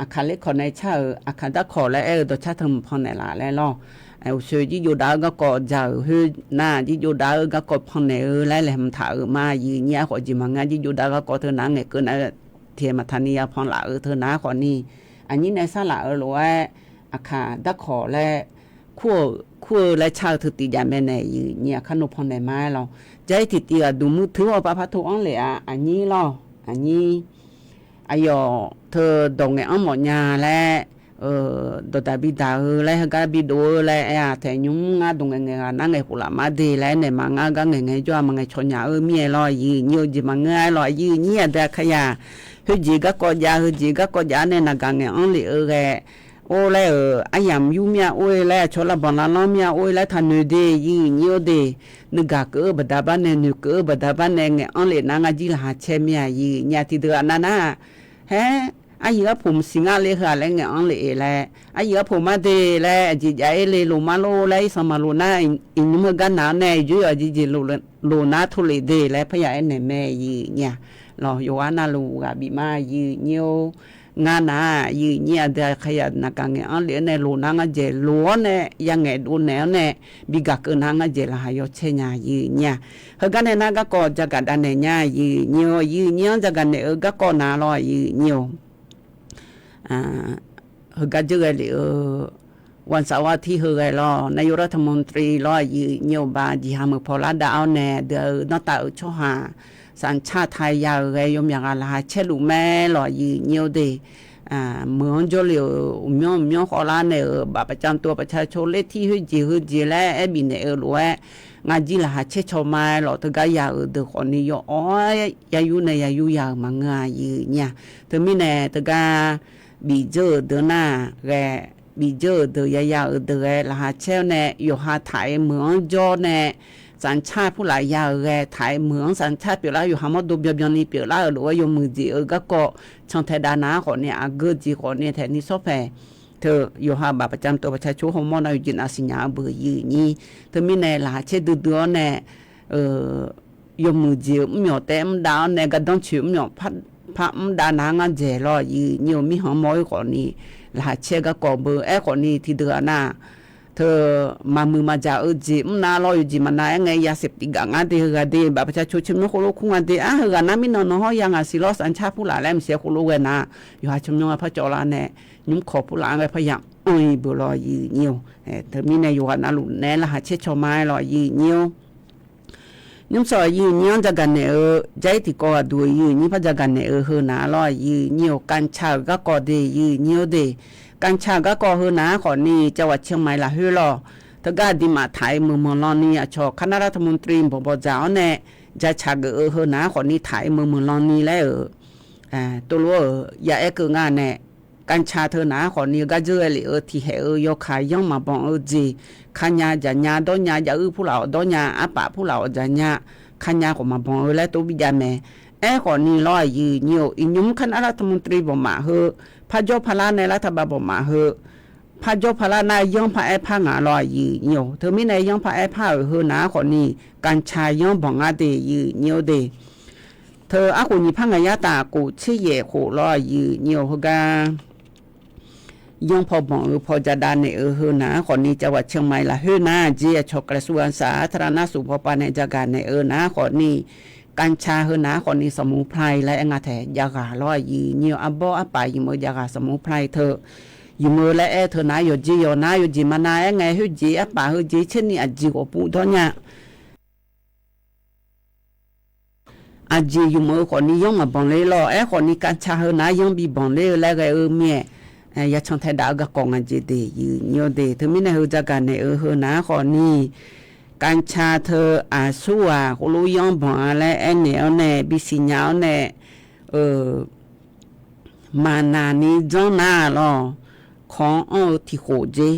aqkaq lerkawq nae car-euq aqkaq darkawq laer aer-eu dawqcar teu mq pannaeq laf laer lawq. Uqshoe jirjov dav-eu garkawv ja-euq khoer nar, jirjov dav-eu garkawv pannaeq-eu laer laeqhmq taq-euq ma, yif nyir-ar khawf jeq maqngeur, jirjov dav-eu garkawv teu nar ngaeqkeuv nar-eu tiq maqtaqni ya panlaf-eu teu nar khawfni, aqnyir nae sarlaf-eu lof-aer aqkaq darkawq laer kur-eu laer car-eu teutiv jav mae nae, yif nyir-ar kar nor pannaeq ma-aer lawq. Jar-ir tiqtiv ghaq duq muir teu-awr par par tov-anr lef-a, aqnyir lawq, aqnyir. Aqyawf teu dawq ngaeq-anr mawfnya laer, dawqdaq bidaq-eu laer heugar bidov-eu laer aer-aq, taeq nymr ngar dawq ngaeq ngaeq ghaq nar ngaeq khof laf mar de laer aernaeq ma, ngar gar ngaeq ngaeq jawr-a maqngaeq cawq nya-eu mir-aer lawq, yif nyir-or jeq maqngeur-aer lawq, yif nyir-aq deuq-aq kar ya. Khoerjeq garkawv jav, heujeq garkawv jav-ar nae naqgaq ngaeq-anr lef-eu ghae or laer-euq aryamq yur mir-a or-e laer aqcawq lavbanq lavlanr mir-a or-e laer taqnoeq de, yif nyir-or de. Nuigaq keuv-eu baqda bar nae, noeqkeuv-eu baqda bar nae ngaeq-anr lef nar ngar jir laqkhaq caer mir-a, yif nyir-aq tiqdeuq-aq nav nar-aq, haer, aryiq arpoq maqsiq ngar le heu-aq laer ngaeq-anr lef-euq laer, aryiq arpoq mar de laer aqjeq jav-ir le loq mar lor laer irsanq maqloq nar, iqnymr heugar nav-anr nae iqjox yawq jeqjeq loq nar tov lef de laer parya aernaeq mae, yif nyir-aq. Lawq, yawqghaq navluf ghaq bif mar, yif nyir-or. Ngar nar-aq, yif nyir-aq deuq-aq kar ya, naqgaq ngaeq-anr lef-awr nae loq nar ngar dzaeq loq-awr nae ya ngaeqdov naeq-awr nae bi gaq keuv nar ngar dzaeq laqkhaq yawcaer nya, yif nyir-aq. Heugar nae nar garkawv jagaq dav naeq nya, yif nyir-or, yif nyir-anr jagaq naeq-eu garkawv nav lawq, yif nyir-or. Heugar dzeur ghae lef-eu วันเสาร์อาทิตย์ heu ghae lawq, นายกรัฐมนตรี lawr, yif nyir-or, ba jeqha meuq paw lar dav-awr nae deuq-euq danrtav-euq tsawrhaq สัญชาติไทย ya-euq ghae yawmyaq ghaq laqkhaq caerluf mae lawq, yif nyir-or de. Meuq-anr jawrle-euq uqmyanr uqmyanr khawvlar nae-euq บัตรประจำตัวประชาชน ler tir khoerjeq heujeq laer aer bifnaeq-eu lof-aer, ngar jir laqkhaq caer caw ma-aer lawq, teugar ya-euq deuq khawfni yawawr-aer ya yur nae ya yur ya-euq maqngeur-a, yif nyir-aq. Teumirnae teugar bifdzeur-euq deuq nar ghae, bifdzeur-euq deuq yaya-euq deuq ghae laqkhaq caer-awr nae yawqha taq-euq meuq-anr jawr nae สัญชาติ purlaf ya-euq ghae taq-euq meuq-anr สัญชาติ pyeuflar yawqha mawrdo byanbyanni pyeuflar-euq lof-aer yawmuiq jeq-eu garkawv cantae dav nav-ar khawfni aqgeu jeq khawfni taeqni sawrpaeq teu yawqha บัตรประจำตัวประชาชน hawmawr nav yawqjeq nav siqnya-eu beuq, yif nyir. Teumirnae laqkhaq caer duidui-awr nae yawmuiq jeq-euq mrmyawq taef mr dav-awr nae gardanr coeq mrmyawq par mr dav nav-ar ngar dzaeq lawq, yif nyir-or. Mirkhanq mawr-ir khawfni laqkhaq caer garkawv beu aerkhawfni tiqdeuq-aq nar, teu maqmuiq maqjaq-eu jeq mr nav lawr, yawqjeq maqnav-aer ngae ya เสพติด gaq ngar de, heughaq de บัตรประชาชน tsawrmyanr khoerlof kur nga de, ar heughaq nar mirnan nawq hawr ya ngaq siq lawr สัญชาติ purlaf laer maqsiq-aer khoerlof ghae nar, yawqha tsawrmyanr-aer par cawv lar nae nymr kawq purlaf-anr ghae par ya anr-ir beuq lawq, yif nyir-or. Teumirnae yawqghaq navluf naeq-aer laqkhaq caer caw ma-aer lawq, yif nyir-or. Nymrshawq yif nyir-anr jagaq naeq-eu jar-ir tiqkawv ghaq duq-eu yif nyir par jagaq naeq-eu heu nav-ar lawr, yif nyir-or. กัญชา-euq garkawv de, yif nyir-or de. กัญชา-euq garkawv heu nav-ar khawfni จังหวัดเชียงใหม่ lafkhoer lawq, teugar aqduimaf taq-euq meuq manq lan ni aqcawq คณะรัฐมนตรี banq bawqdzaq-awr nae jacaq geuf-eu heu nav-ar khawfni taq-euq meuq manq lan ni laer-euq tov lof-euq ya aer keuv nga nae, กัญชา teu nav-ar khawfni gar dzeur ghae lef-eu tiqhaeq-eu yawkaq yanr maqbanq-eu jeq, kanya jaqnya dawrnya jav-uir purlaf-awq dawrnya arpaf purlaf-awq jaqnya, kanya khawf maqbanq-eu laer tov bijav mae. Aerkhawfni lawr, yif nyir-or. Iqnymr คณะรัฐมนตรี banqmaf heu, parjawr parlar nae รัฐบาล banqmaf heu, parjawr parlar nar yanr paraer par ngaq lawr, yif nyir-or. Teumirnae yanr paraer par-euq heu nav-ar khawfni กัญชา yanr banq ngar de, yif nyir-or de. Teu arkhof nyiq par ngaq yar taf khof tser yaef khof lawr, yif nyir-or. Heugar yanr paw banq-eu paw jadav naeq-eu heu nav-ar khawfni จังหวัดเชียงใหม่ lafkhoer nar jeq aqcawq กระทรวงสาธารณสุข paw pav nae jagaq naeq-eu nav-ar khawfni กัญชา heu nav-ar khawfni สมุนไพร laer aer nga taeq jav ghaq lawr, yif nyir-or. Arbawr arpaf yif meuq jav ghaq สมุนไพร teu yif meuq laer aer teu nav-ar yawqjeq yawq nar yawqjeq maqnav-aer ngae khoerjeq arpaf heujeq caerni aqjeq ghawqpuv dawrnya aqjeq yuf meuq-eu khawfni yanr maqbanq ler lawr. Aerkhawfni กัญชา heu nav-ar yanr bi banq ler-eu laer ghae-eu mir-aer, ya cantae dav-eu garkawv nga jeq de, yif nyir-or de. Teumirnae heu jagaq naeq-eu heu nav-ar khawfni กัญชา teu aqsurghaq khoerlof yanr banq-a laer aernaeq-awr nae bisiq nya-awr nae, maqnaq ni janr nar lawr, คอ anr-eu tiq khof jer,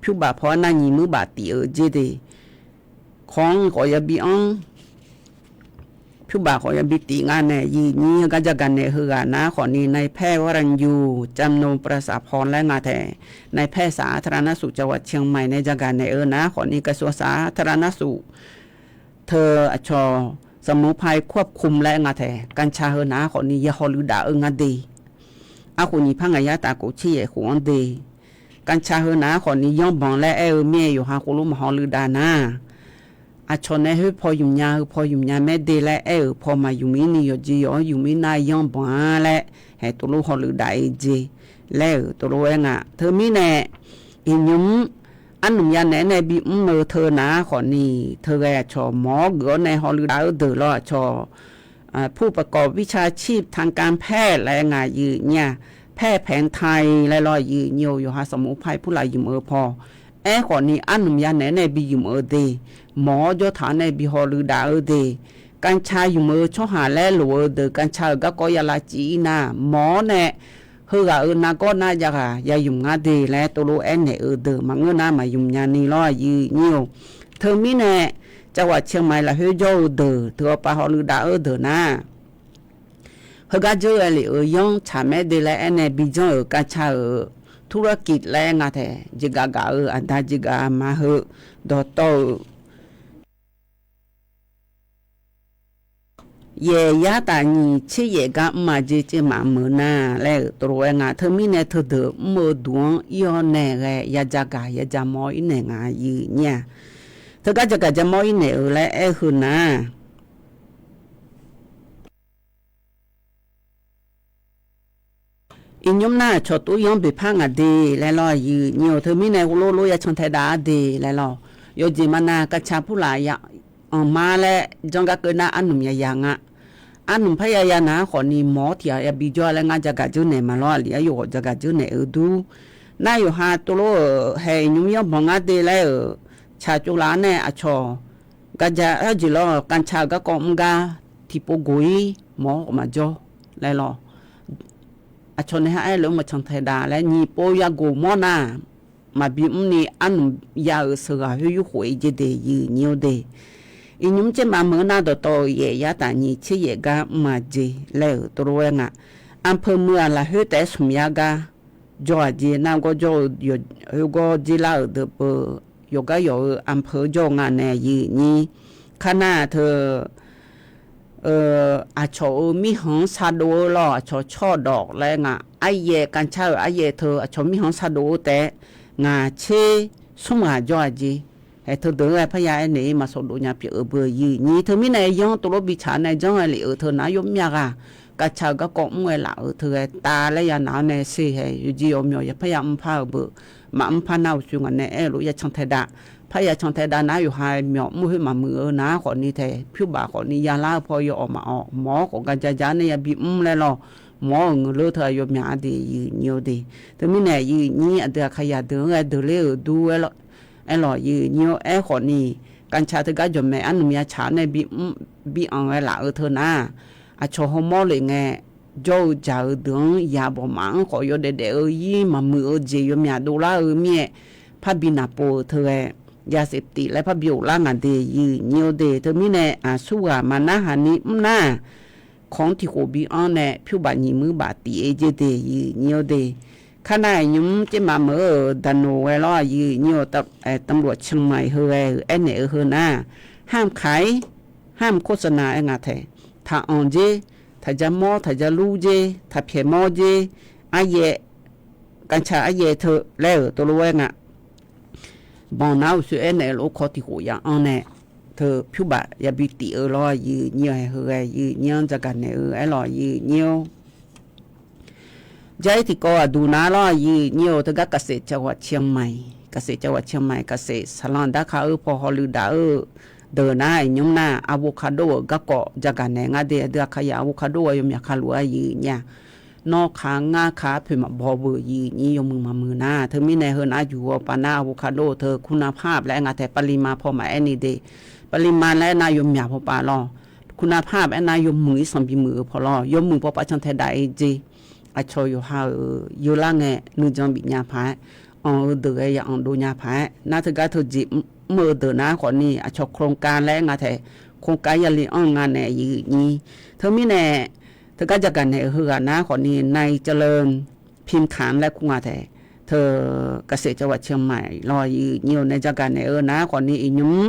pyurbaf paw-aer nar nyiq muir baf tif-eu jer de, คอ khawf yabi anr, pyurbaf khawf yabi tif nga nae, yif nyir heugar jagaq naeq-eu heughaq nar khawfni, นายแพทย์ วรัญยู จำนง ประสาพร laer nga tae, นายแพทย์ สาธารณสุขจังหวัดเชียงใหม่ nae jagaq naeq-eu nar khawfni, กระทรวงสาธารณสุข teu aqcawq สมุนไพรควบคุม laer nga tae, กัญชา heu nar khawfni ya hawluiv daf-eu nga de. Arkhof nyiq par ngaq yar taf khof tser yaef khof-anr de. กัญชา heu nar khawfni yanrbanq laer aer-eu mir-aer yawqha khoerlof maq hawluiv daf nar, aqcawq nae khoer paw ymq nya, heu paw ymq nya maer de laer aer-euq paw maq ymq mir ni, yawqjeq yawq-anr ymq mir nar yanrbanq-a laer, haeq tov lof hawluiv daf-eu jeq laer-euq tov lof-aer nga. Teumirnae iqnymr arnymq ya naeq-aer nae bimr-eu teu nar khawfni, teughae aqcawq mawq-awr geuf-awr nae hawluiv daf-eu deuq lawr aqcawq ผู้ประกอบวิชาชีพทางการแพทย์ laer nga yif nyir-aq, แพทย์แผนไทย laer lawr yif nyir-eu yawqha สมุนไพร purlaf ymq-eu paw. Aerkhawfni arnymq ya naeq-aer nae bi ymq-eu de, mawq-awr jawr taq-awr nae bi hawluiv daf-eu de, กัญชา ymq-eu tsawrhaq laer loq-eu deuq กัญชา-euq garkawv ya lavcif-ir nar, mawq-awr nae heughaq-euq nargawr nar jav ghaq ya ymq ngar de laer tov lof aernaeq-eu deuq maqngeur nar maq ymq nya ni lawr yif nyir-eu. Teumirnae จังหวัดเชียงใหม่ lafkhoer jawr-eu deuq teu-awr pav hawluiv daf-eu deuq nar, heugar dzeur ghae lef-euq yanr tsaq maer de laer aernae bijanr-euq กัญชา-euq ธุรกิจ laer nga tae, jeqgaf gaf-eu aqda jeqgaf aqma heu dawqtawv-euq yaef yar taf nyiq tser yaef gar mr-a jeq cevmaf meuq nar laer-euq tov lof-aer nga. Teumirnae teudeuq mr-eu duq-anr ir-awr nae ghae ya jagaq ya jamawr-ir naeq nga yif nyir-aq, teugar jagaq jamawr-ir naeq-eu laer aer-eu heu nar, iqnymr nar aqcawq tov yanr boeqpar ngaq de laer lawr yif nyir-eu. Teumirnae heulof lof ya can tae dav-ar de laer lawr. Yawqjeq maqnav กัญชา purlaf ya anqmar laer janr gar keuv nar arnymq yaya nga. Arnymq parya ya nav-ar khawfni mawq-awr tiq ghaq yabi jawr-a laer ngar jagaq dzeur naeq ma lawr, aqli-aer yawghawq jagaq dzeur naeq-eu dur. Nar yawqha tov lof-euq haeq iqnymr yanrbanq ngar de laer-euq tsaq tsovlaf-anr nae aqcawq gaja arjeq lawr กัญชา-euq garkawv mr gar tiqpov goq-ir mawq-awr khawf maqjawr laer lawr. Aqcawq nae ha aer-eu lof-anr maq can tae dav laer nyiq pov ya goq mawr nar, maqbi mrni arnymq ya-euq sheuqghaq khoer yurkhof-ir jeq de yif nyir-eu de. Iqnymr tser maf meuq-eu nar dawqtawv-euq yaef yar taf nyiq tser yaef gar mr-a jeq laer-euq tov lof-aer nga. Anpeu meuq-aq lafkhoer taef-aer smq yar gar jawr-aq jeq nar gawr jawr-eu, khoergawr dzer lar-euq deuq beu yawqgar yawq-eu anpeu jawr-eu nga nae yif nyir. Kar nar teu aqcawq-euq mirkhanq-anr shardov-eu lawr aqcawq tsawrdawq laer nga. Aryaef กัญชา-euq aryaef teu aqcawq mirkhanq-anr shardov-eu taef-aer ngaq tser smr ghaq jawr-aq jeq. Haeq teudeuq-aer parya aernaeq-ir maqsawq dov nya pyeuf-eu beu yif nyir. Teumirnae yanr tov lof bi tsaq nae janr-aer lef-euq teu nar yawmyav ghaq กัญชา-euq garkawv mr-aer laf-euq teu ghae tav laer ya nav-awr nae ser haeq yawqjeq yawqmyawq ya parya mr par-eu beu. Maqmr par nar uqshoe ngaq nae aer-eu lof ya can tae dav. Parya can tae dav nar yawqha myawq mr khoer maqmuiq-eu nar khawfni tae pyurbaf khawfni ya lar-eu paw yawawq maqawq mawq-awr khawf gaja ja-ar nae yabi mr laer lawr. Mawq-awr-euq ngeuqleur teu-aq yawmyaq-a de yif nyir-eu de. Teumirnae yif nyir aqdui aqkaqyaq deuq-anr ghae deuq ler-euq dur aer lawq yif nyir-eu. Aerkhawfni กัญชา teugar jawqmaeq arnymq ya tsaq-awr nae bi mr bi anq ghae laf-eu teu nar, aqcawq hawmawr lef ngae jawr-eu jaq-eu deuq-anr yaq bawq maf-anr khawf yawdaef daef-eu ir maqmuiq-eu jeq yawmyaq dovlar-eu mir-aer parbi naqpov-euq teu ghae ยาเสพติด laer parbi ghoflar ngaq de yif nyir-eu de. Teumirnae aqsurghaq maqnarhaq ni mr nar, kawq-anr tiq khof bi anr nae pyurbaf nyiq muir baf tif-eu jeq de yif nyir-eu de. Kar nar-aq nymr tser maf meuq-eu daqnoq ghae lawr yif nyir-eu ตำรวจเชียงใหม่ heu ghae-euq aernaeq-eu heu nar, ห้ามขาย ห้ามโฆษณา aer nga tae, taqanq jer, taqja mawr taqja lur jer, taqpyaeq mawr jer, aryaev กัญชา aryaev teu laer-euq tov lof-aer nga. Banq nar uqshoe aernaeq-eu lof-aer kawq tiq khof ya anr nae teu pyurbaf yabi tif-eu lawr yif nyir-eu haeq heu ghae yif nyir-anr jagaq naeq-eu aer lawq yif nyir-or. Jar-ir tiqkawv aqduq nar lawr yif nyir-eu teugar เกษตรจังหวัดเชียงใหม่ เกษตรจังหวัดเชียงใหม่ เกษตร สหรัฐ dakar-eu paw hawluiv daf-eu deuq nar-aq nymr nar avocado-euq garkawv jagaq naeq ngar de. Aqdui aqkaqyaq avocado-a yawmyaq ka luf-a yif nyir-a. Nawr kaq ngar kaq arpoeq maqbaw beu yif nyir yawmuiq maqmuiq nar. Teumirnae heu nar juq-awr pav nar avocado teu คุณภาพ laer aer nga tae ปริมาณ paw maqaer ni de. ปริมาณ laer aer nar yawmyaq paw pav lawr. คุณภาพ aer nar yawmuiq irsanq bimuiq-eu paw lawr. Yawmuiq paw pav can tae daf-eu jeq. Aqcawq yawqha-euq yeular ngae nuijan bif nya paq-aer, anq-eu deuq ghae ya anq dov nya paq-aer nar teugar teujeq mr-eu deuq nar khawfni aqcawq โครงการ laer aer nga tae, โครงการ ya li anr nga nae yiq nyir. Teumirnae teugar jagaq naeq-euq heughaq nar khawfni นายเจริญ พิมพ์ขำ laer kur nga taef. Teu เกษตรจังหวัดเชียงใหม่ lawr yiq nyir-awr nae jagaq naeq-eu nar khawfni iqnymr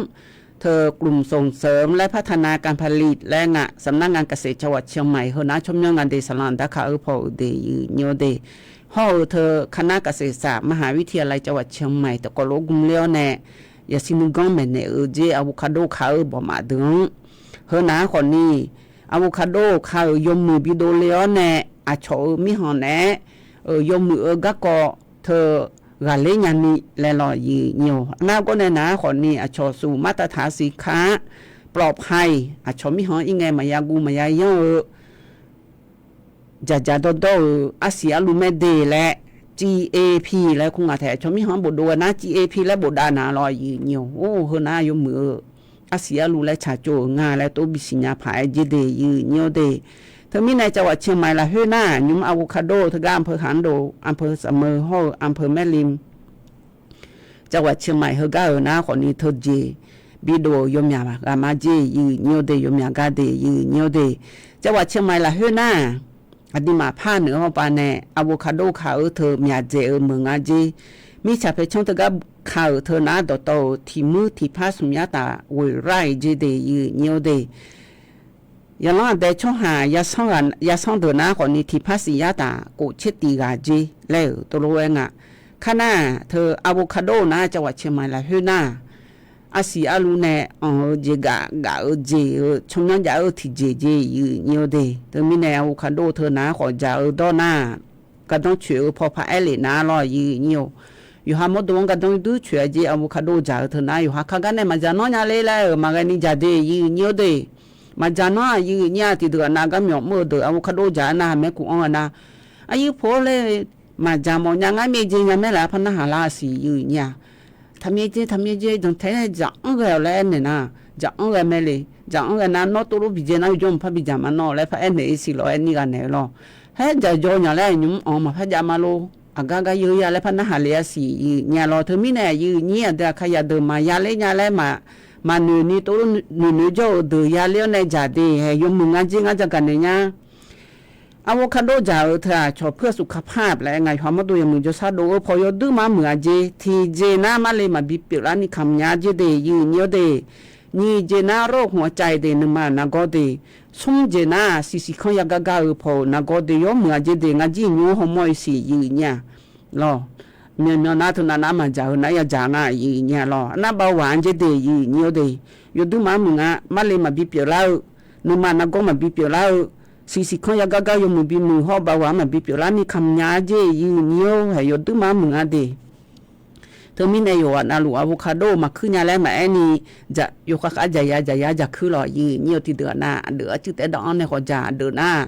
teu กลุ่มส่งเสริมและพัฒนาการผลิต laer nga สำนักงานเกษตรจังหวัดเชียงใหม่ heu nar tsawrmyanr nga de saqlanq darkaq-eu paw-euq de yiq nyir-awr de. Hawr-eu teu คณะเกษตรศาสตร์ มหาวิทยาลัยจังหวัดเชียงใหม่ taqkawv lof gmr ler-awr nae yasiq nuiganr maeqnaeq-eu jer avocado ka-eu bawqmaf deuq-anr, heu nar khawfni avocado ka-euq yawmuiq bidov le-awr nae aqcawq-euq mirkhanq naeq-aer yawmuiq-eu garkawv teu ghaqler nyani laer lawr yiq nyir-awr. Nar gawr nae nar khawfni aqcawq suf martaq taq siq kar-ar ปลอดภัย aqcawq mirkhanq-anr ir ngae maqya guv maqya yanr-eu dzaqdzaq dawrdawr-euq arsiq arluv maer de laer, GAP laer kur nga taef. Aqcawq mirkhanq-anr bofdov-aer nar GAP laer bofdav na lawr yiq nyir-awr. Or, heu nar yawmuiq-eu arsiq arluv laer tsaqtsov-euq nga laer tov bisiq nya paq-aer jer de yiq nyir-awr de. Teumirnae จังหวัดเชียงใหม่ lafkhoer nar nymr avocado teugar อำเภอหางดง อำเภอสามเณร hawr-eu อำเภอแม่ริม จังหวัดเชียงใหม่ heugar-euq nar khawfni teujeq bidov-euq yawmyaq ghaq ma jer yiq nyir-awr de, yawmyaq gar de yiq nyir-awr de. จังหวัดเชียงใหม่ lafkhoer nar aqduimaf par noeq-awr bav nae avocado ka-eu teu myaqdzaeq-eu meuq nga jer. Mirtsaq paercanr teugar ka-euq teu nar dawqtawv-euq tiq muir tiq par smq yar taf ghoeq lar-iq jer de yiq nyir-awr de. Yaqlanr aqdae tsawrhaq yasanr deuq nar khawfni tiq par siq yar taf kof tser tiq ghaq jer laer-euq tov lof-aer nga. Kar nar teu avocado nar จังหวัดเชียงใหม่ lafkhoer nar arsiq arluv nae anq-eu jeq gaf gaf-eu jeq-eu tsawrmyanr jav-eu tiqjeq jer yiq nyir-awr de. Teumirnae avocado teu nar khawf dzaq-eu dawr nar gardanr coeq-eu paw paq-aer lef nar lawr yiq nyir-awr. Yawqha mawrdo-anr gardanr yawduir coeq-a jer avocado dzaq-eu teu nar yawqha kar gar nae maqdzaq nanr nya ler laer-euq maqghae ni dzaq de yiq nyir-awr de. Maqdzaq nanr-aq yiq nyir-a. Tiqdeuq-aq nav garmyawf mr-eu deuq avocado dzaq-a nar haqmaer kuv anr-eu nar, aqyuif pov-awr laer maqdzaq mawf nya ngar myav jeq nya maer laf par narhaq lar-a siq yiq nyir-a. Taqmyav jeq taqmyav jeq danqtaeq-aer dzaq anr ghae-awq laer aernaeq nar, dzaq anr ghae mae le. Dzaq anr ghae nar nawr tov lof biqdzae nar yawjawr mqpar bidzaq ma nawr laer par aernaeq-ir siq lawr aer nir ghaq naeq-eu lawr. Haer dzaq jaw nyaq laer nymq-mr anq maqpar jav ma lor. Aqgar gar yeu ya laer par narhaq le-a siq yiq nyir-a lawr. Teumirnae yiq nyir aqdui aqkar yadeuq maqya ler nya laer maqnoeq ni tov lof noeq noeq jawr-euq deuq ya ler-awr nae dzaq de hae yawmuiq nga jer ngar jagaq naeq nya. Avocado dzaq-euq teu-aq cawq puir aqsuf kaqpar laer ngaq yawqha mawrdo yawmuiq jawrshar dov-eu paw yawduir mar muiq-a jer. Tiqjeq nar marle maqbi pyeuflar ni kamq nya jer de yiq nyir-awr de. Nyiq jeq nar โรคหัวใจ de nuima-euq nargawr de. Smr jeq nar siqsiq kanr yagar gar-eu paw-euq nargawr de yawmuiq-a jer de ngar jir nymr hawmawr-iq siq yiq nyir-a lawr. Myawqmyawq nar teu nav nar maqdzaq-eu nar yadzaq nga yiq nyir-a lawr. Arnar bav ghaq-anr jer de yiq nyir-awr de. Yawduir mar muiq nga marle maqbi pyeuflar-eu, nuima nargawr maqbi pyeuflar-eu, siqsiq kanr yagar gar yawmuiq bimuiq hawr bav ghaq-anr maqbi pyeuflar ni kamq nya-a jer yiq nyir-awr hae yawduir mar muiq nga de. Teumirnae yawqghaq navluf avocado maqkuir nya laer maqaer ni, yawkhav khav dzaqya dzaqya dzaqkuir lawq yiq nyir-awr. Tiqdeuq-aq nav aqdeuq arcuiv taef dawv-anr nae khawf dzaq aqdeuq nar,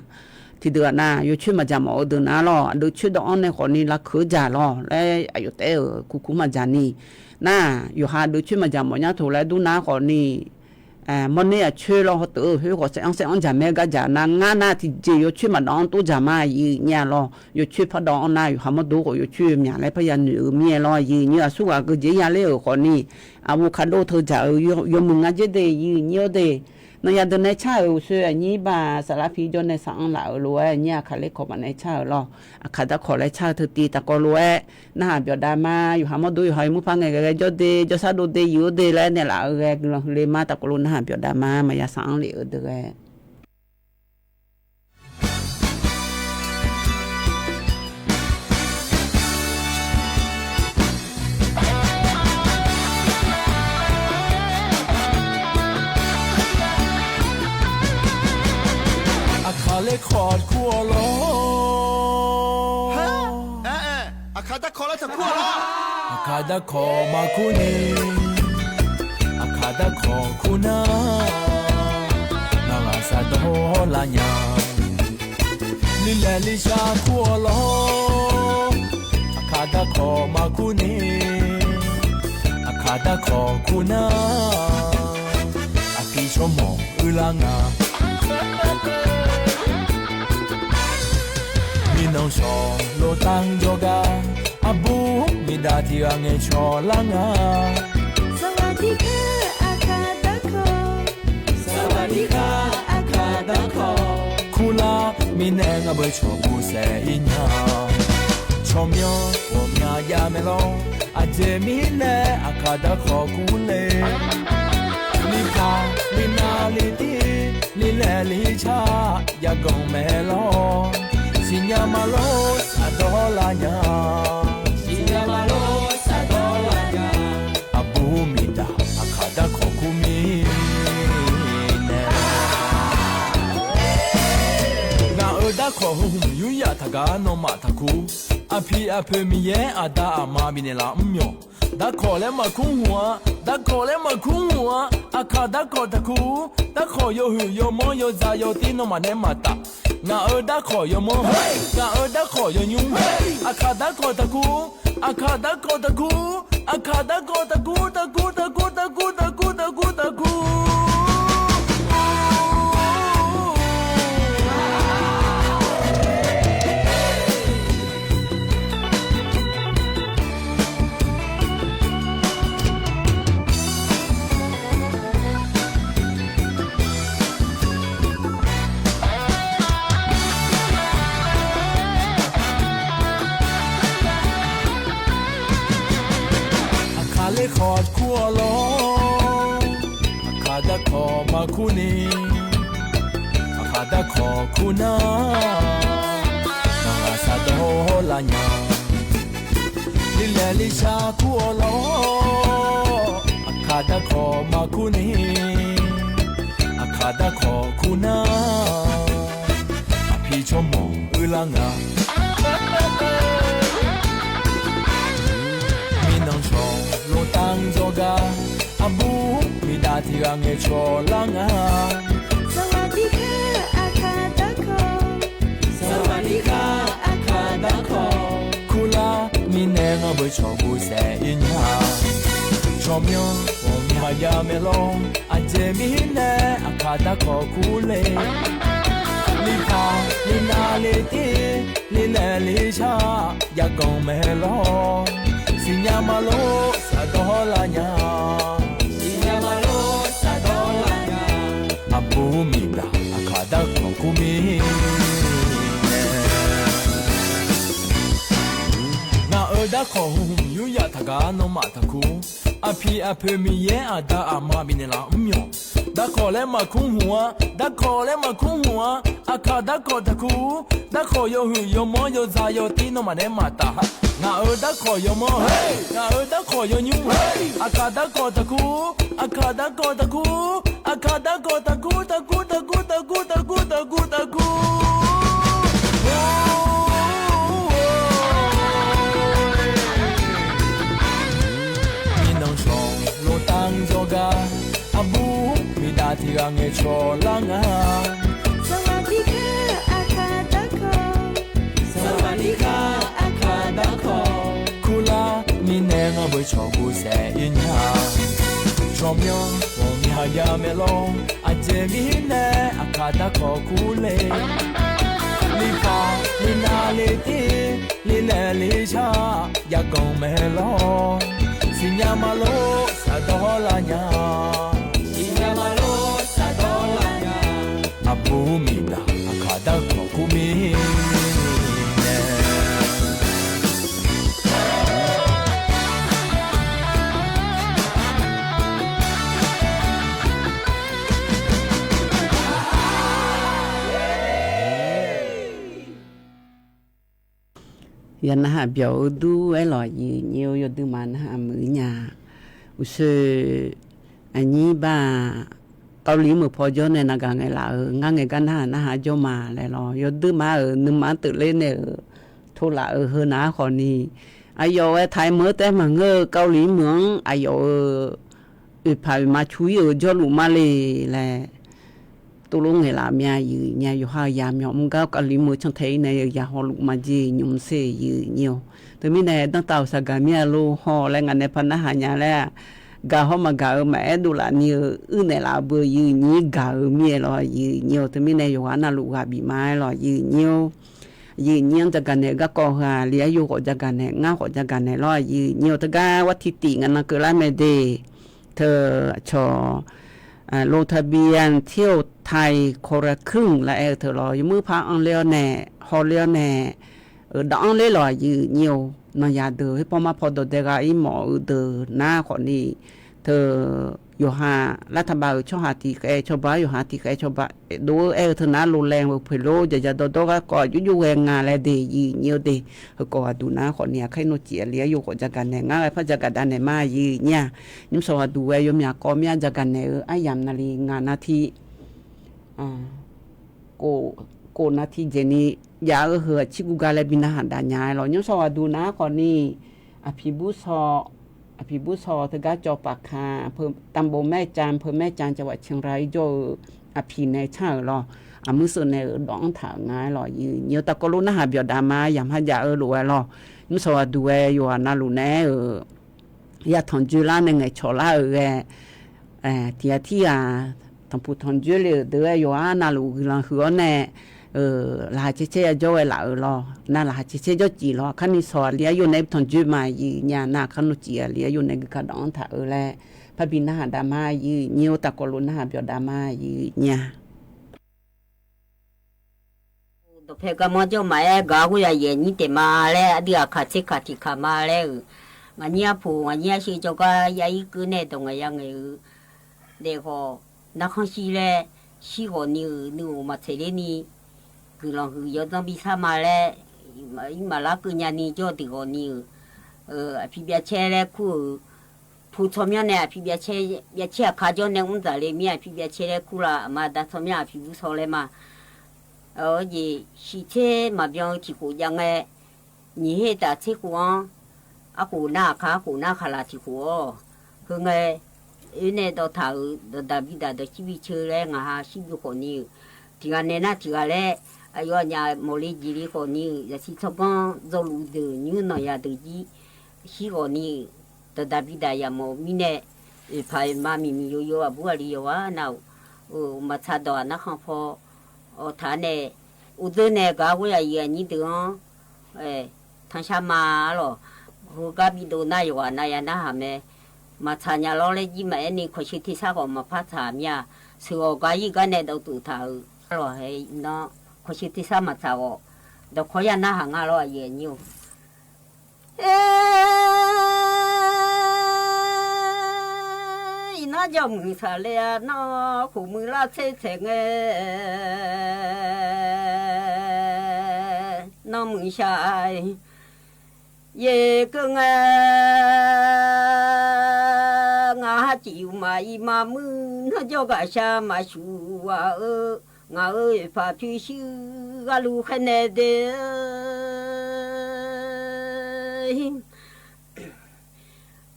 tiqdeuq-aq nav yawcoer maqdzaq mawf-eu deuq nar lawr, aqdeuq coer dawv-anr nae khawfni lavkeuq-eu dzaq lawr laer aqyawf taef-euq kuqkuq maqdzaq ni. Nar yawqha aqdeuq coer maqdzaq mawf nyar toq laer dur nar khawfni mawrner aqcoer lawr hawteuq-eu khoer khawf saev-anr saev-anr dzaq mae-eu gar dzaq nar ngar nar tiqjeq yawcoer maqdawv-anr tov dzaq ma yiq nyir-a lawr. Yawcoer par dawv-anr nar yawqha mawrdo khawf yawcoer yawmyaq laer par yanoeq-eu mir-aer lawr yiq nyir-a. Aqsurghaq geujeq ya ler-euq khawfni avocado teu dzaq-eu yawmuiq nga jer de yiq nyir-awr de. Nawq yadeuq nae car-euq uqshoe aqnyir baq saflar pi jawr nae saq-anr laf-euq lof-aer nyir-a. Aqkaq ler kawq baq nae car-euq lawr. Aqkaq darkawq laer car-eu teu tiv taqkawv lof-aer narhaq byawqdav ma. Yawqha mawrdo yawqha-euq mur par ngaeqghae ghae jawr de jawrshar dov de yiq-awr de laer naeqlaf-eu ghae guiqlanq huiq le ma. Taqkawv lof narhaq byawqdav ma. Maqya saq-anr lef-eu deuq ghae Aqkaq ler kawq kur-awr lawr. Aqkaq darkawq lar taq kur-awr lawr. Aqkaq darkawq maqkur ni, aqkaq darkawq kur nar, ngar ghaq saqdawr hawr lar nya. Lilaeq lishar kur-awr lawr. Aqkaq darkawq maqkur ni, aqkaq darkawq kur nar, aqpiq shawrmawq uilar nga. Mirnan shawq lo tanq jawrgar, aqbur miqdaq tiq ghaq ngaeqcawq lar nga. Saqlaq tiq kar aqkaq darkawq, Mirnae ngaq beu cawq bov saef-ir nya. Tsawrmyanr ghawqmya jav mae lawr. Aqjeq mirnae aqkaq darkawq kur le. Lipaq linav litir lilaeq licar yaganq mae lawr. Siqnya ma lor saqdawr lar nya. Siqnya ma lor saqdawr lar nya. Aqbur miqdaq aqkaq darkawq kur mirnae. Ngaq-euq darkawq heu hmq yur yaf taqgar nawmaf taqkur. Aqpiq aqpoeq Miqyaer aqda aqma bifnaeq laf mr myawq. Darkawq laer maqkur hmq-a, darkawq laer maqkur hmq-a, aqkaq darkawq taqkur. Darkawq yawhuiq yawmanr yawzaq yawtir nawmaf nae maqtaf. Ngaq-euq darkawq yawmanr, ngaq-euq darkawq yawnymr, aqkaq darkawq taqkur. Aqkaq darkawq taqkur, aqkaq darkawq taqkur, taqkur, taqkur, taqkur, taqkur, taqkur, taqkur. Aqkaq ler khawf kur-awr lawr. Aqkaq darkawq maqkur ni. Aqkaq darkawq kur nar, ngaq saqdawr lar nya. Lilaeq lishar kur-awr lawr. Aqkaq darkawq maqkur ni. Aqkaq darkawq kur nar, aqpiq tsawrmawq uilar nga. Mirnan cawq loftav jawrgar, aqbur miqdaq tiqghaq ngaeqcawq lar nga. Saqlaq tiqkar aqkaq darkawq, saqlaq tiqkar aqkaq darkawq kurlar. Mirnae ngaq beu cawq bov saef-ir nya. Tsawrmyanr ghawqmya jav mae lawr. Aqjeq mirnae aqkaq darkawq kur le. Lipaq linav litir lilaeq licar yaganq mae lawr. Siqnya ma lor saqdawr lar nya. Siqnya ma lor saqdawr lar nya. Aqbur miqdaq aqkaq darkawq kur mirnae. Ngaq-euq darkawq heu hmq yur yaf taqgar nawmaf taqkur. Aqpiq aqpoeq Miqyaer aqda aqma bifnaeq laf mr myawq. Darkawq laer maqkur hmq-a, darkawq laer maqkur hmq-a, aqkaq darkawq taqkur. Darkawq yawhuiq yawmanr yawzaq yawtir nawmaf nae maqtaf-a. Ngaq-euq darkawq yawmanr, ngaq-euq darkawq yawnymr, aqkaq darkawq taqkur, aqkaq darkawq taqkur, aqkaq darkawq taqkur, taqkur, taqkur, taqkur, taqkur, taqkur, taqkur. Mirnan cawq loftav jawrgar, aqbur miqdaq tiqghaq ngaeqcawq lar nga. Saqlaq tiqkar aqkaq darkawq, saqlaq tiqkar aqkaq darkawq kurlar. Mirnae ngaq beu cawq bov saef-ir nya. Tsawrmyanr ghawqmya jav mae lawr. Aqjeq mirnae aqkaq darkawq kur le. Lipaq linav litir lilaeq licar yaganq mae lawr. Siqnya ma lor saqdawr lar nya. Siqnya ma lor saqdawr lar nya. Aqbur miqdaq aqkaq darkawq kur mirnae. Yawqnan-aq byawq-eu dur-aer lawq, aqyuif aqnyir-or, yawduimaf nar-aq muiq nya. Uqshoe aqnyir bar-aq, Kavliq meuq paw jawr nae naqgaq ngaeqlaf-euq ngar ngaeq gar nar-aq narhaq jawr ma laer lawq. Yawduimaf-euq nuima-anr teufler nae-euq tov laf-euq heu nav-aer khawfni, aqyawf-aer taq-aer meuq-eu taef maqngeur-eu Kavliq meuq-anr aqyawf-euq oeqpaq oeqma cu-ir-euq jawrluf ma le laer tuvlof ngaeqlaf mya. Aqyuif aqnyir yawqha-euq yamyawf mr gar Kavliq meuq cantae-ir nae yawqha hawluf ma jeq nymr ser aqyuif aqnyir-or. Teumirnae danrtav-euq saqgaq mir-a lor haw laer ngaq nae par narhaq nya laer-aq, gaq hawr maqgaq-euq maqaer dovlaf ni-eu uirnaeq laf-eu beu aqyuif aqnyir gaq-eu mir-aer lawq, aqyuif aqnyir-or. Teumirnae yawqha navluf ghaq bif ma-aer lawq, aqyuif aqnyir-or. Aqyuif aqnyir-anr jagaq naeq-eu garkawv heu-aq, li-aer yawkhawf jagaq naeq, ngar khawf jagaq naeq lawr, aqyuif aqnyir-or. Teugar war tiqtif ngaq nan keuvlar mae de. Teu aqcawq โรงทะเบียนเที่ยวไทยคนละครึ่ง laer aer-eu teu lawr, yawmuir par anr ler-awr nae, hawler-awr nae, dawq anr ler lawq aqyuif nyir-or. Nanqyaq deuq khoerpaw marpaw dawqdae ghaq-ir mawf-eu deuq nar khawfni, teu yawqha lavtaqbav-euq tsawrhaq tiqkhaev cawba-aer, yawqha tiqkhaev cawba dov-eu aer-eu teu nar, lolae-eu poeq lor, jaqjaq dawrdawr garkawv aqjox jov ghae nga laer de, aqyuif nyir-or de. Heukawv ghaqduq nar khawfni, aqkar nawr cif-a li-aer yawkhawf jagaq naeq ngar ghae par jagaq dav naeq ma, aqyuif nyir-a. Nymrshawq ghaqduq ghae yawmyaq kawv mir-a jagaq naeq-eu aryamq navli ngaq navti kof navti jeq ni jav-eu heu aqcir guv ga laer bi narhaq dav nya-aer lawq. Nymrshawq ghaqduq nar khawfni, aqpiq bur shaw, aqpiq bur shaw teugar cawv paf ka, ตำบลแม่จันทน์ อำเภอแม่จันทน์ จังหวัดเชียงราย ir jawr-eu aqpiq nae car-euq lawr, aqmuir sheuv nae-euq dawq anr taq-euq nga-aer lawq. Aqyuif nyir-or, tavkawv lof narhaq byawq dav ma, yamq ha jav-eu lof-aer lawr. Nymrshawq ghaqduq ghae yawqghaq navluf naeq-aer-euq yataq dzoerlar nae ngaeqcawq lar-euq ghae, tiq ghaq tir ghaq tanqpuq tanqdzoer le-euq deuq-aer yawqghaq navluf guiqlanq huiq-awr nae, laqkhaq caer caer yajawr ghae laf-euq lawr, nav laqkhaq caer caer jawr cif lawr, aqkar ni shawq-a li-aer yawf nae tanqdzoer ma, aqyuif nyir-a. Nav aqkar nawr cif-a li-aer yawf nae guiqka dawq anr taq-eu laer parbi narhaq dav ma, aqyuif nyir-or, tavkawv lof narhaq byawq dav ma, aqyuif nyir-a. Dawqpae garmanr jawr maqaer, gaq-awr khoer ya yaeq nyir taef ma laer, aqdui aqkaq tser kaq tiq kaq ma laer-euq, ngaq nyir arpoq ngaq nyir arsheu jawrgar ya-ir keuv nae dawq ngaeq ya ngaeq-eu daef khawf, narkhanr shir laer, shir ghawq ni-euq nuiv-euq maqtsaeq ler ni, guiqlanq huiq yawdzanr bi shar ma laer, ir maqlar keuv nya ni jawr deuq ghawq ni-euq, aqpiq byav caer laer kur-euq, pu tsawrmyanr nae aqpiq byav caer, byav caer aqkar jawr nae mr dzaq le mir aqpiq byav caer laer kur la, aqma da tsawrmyanr aqpiq bur shaw laer ma. Jeq shiq tser maqbyan-eu tiq khof jav ngae, nyiq her taf tser khof-anr, arkhof nar aqkar arkhof nar khaqlaq tiq khof-awr, heu ngae, oer nae dawv taq-euq dawqdaq bidaq dawqshir bi ceu laer ngaq ha shir bi khawf ni-euq, tiq ghaq nae nar tiq ghaq laer, aqyawf aqnyaf mawq le jeq le khawf ni-euq, zaqsiq tsawrganr dzawluf deuq nymr nanqyaq deuq jir shir ghawq ni-euq, dawqdaq bidaq yamq-euq mirnae, oeqpaq oeqma miqmiq yawyaw aqbur aqli yawqghaq nav-euq, maqtsaq dawq-aq narkhan paw, awq taq nae, uvdeur nae gaq-awr ghoer aqyuif aqnyir deuq-anr tanqshar ma-ar lawq. Heugar bidov nar yawqghaq nav ya narhaq mae. Maqtsaq nya lawr laer jir maqaer ni, kawqsheu tersar khawf maqpar tsaq mir-a. Sheuq-awq gar ir gar nae dawv tsof taq-euq-ar lawq. Iqnan kawqsheu tersar maqtsaq ghawf, dawqkawq ya narhaq nga lawr aqyuif aqnyir-or. Iqnan jawr muiq saqle-a nar, khof muiq lar tser tsaeq ngae, nanr muiq shaq-aer, yaeq keuv ngae, ngaq ha ciq uqmaq ir maqmuiq, nanr jawr ghaq shar maqshuq-aq-eu, ngaq-euq oeqpaq pyurshuir gharluf khaernaeq de.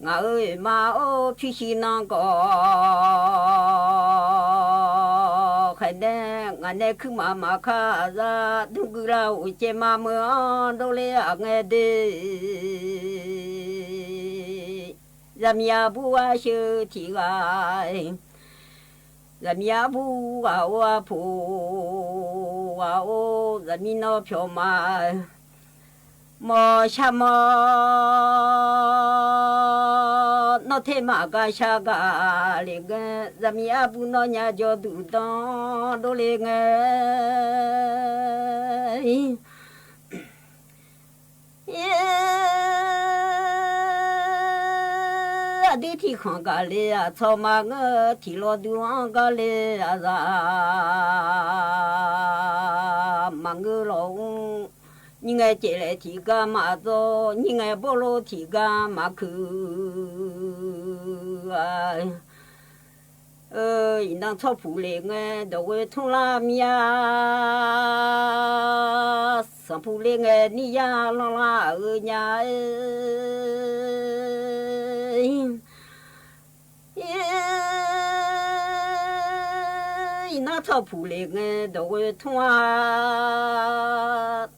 Ngaq-euq oeqma-or pyurshuir nan gawq khaernaeq, ngaq nae kuirmaf maqkar zaq dmrguiq lar-euq caev ma meuq-anr dovle-aq ngae de. Zaqmiq aqbur arsheu tiq ghaq, zaqmiq aqbur ghaq-or, arpoq ghaq-or, zaqmiq nawr pyawq ma, mawq shar mawr, nawr ter maqgaq shar gaq le ngae, zaqmiq aqbur nawr nya jawr duq dan dovle ngae. Aqdui tiq khanq gaq le-aq tsawq maqngeur, tiq lawq duq-anr gar le-aq zaq maqngeur lawq-or, nyir ngae caevlaeq tiq gar maqdzawr, nyir ngae bawrlor tiq gar maqkuiq-a. Iqnan tsawrpuq le ngae dawqghoe tmr lar mir-a, sanqpuq le ngae nir yar lanr lar-eu nya-aer. Iqnan tsawrpuq le ngae dawqghoe tmr-a,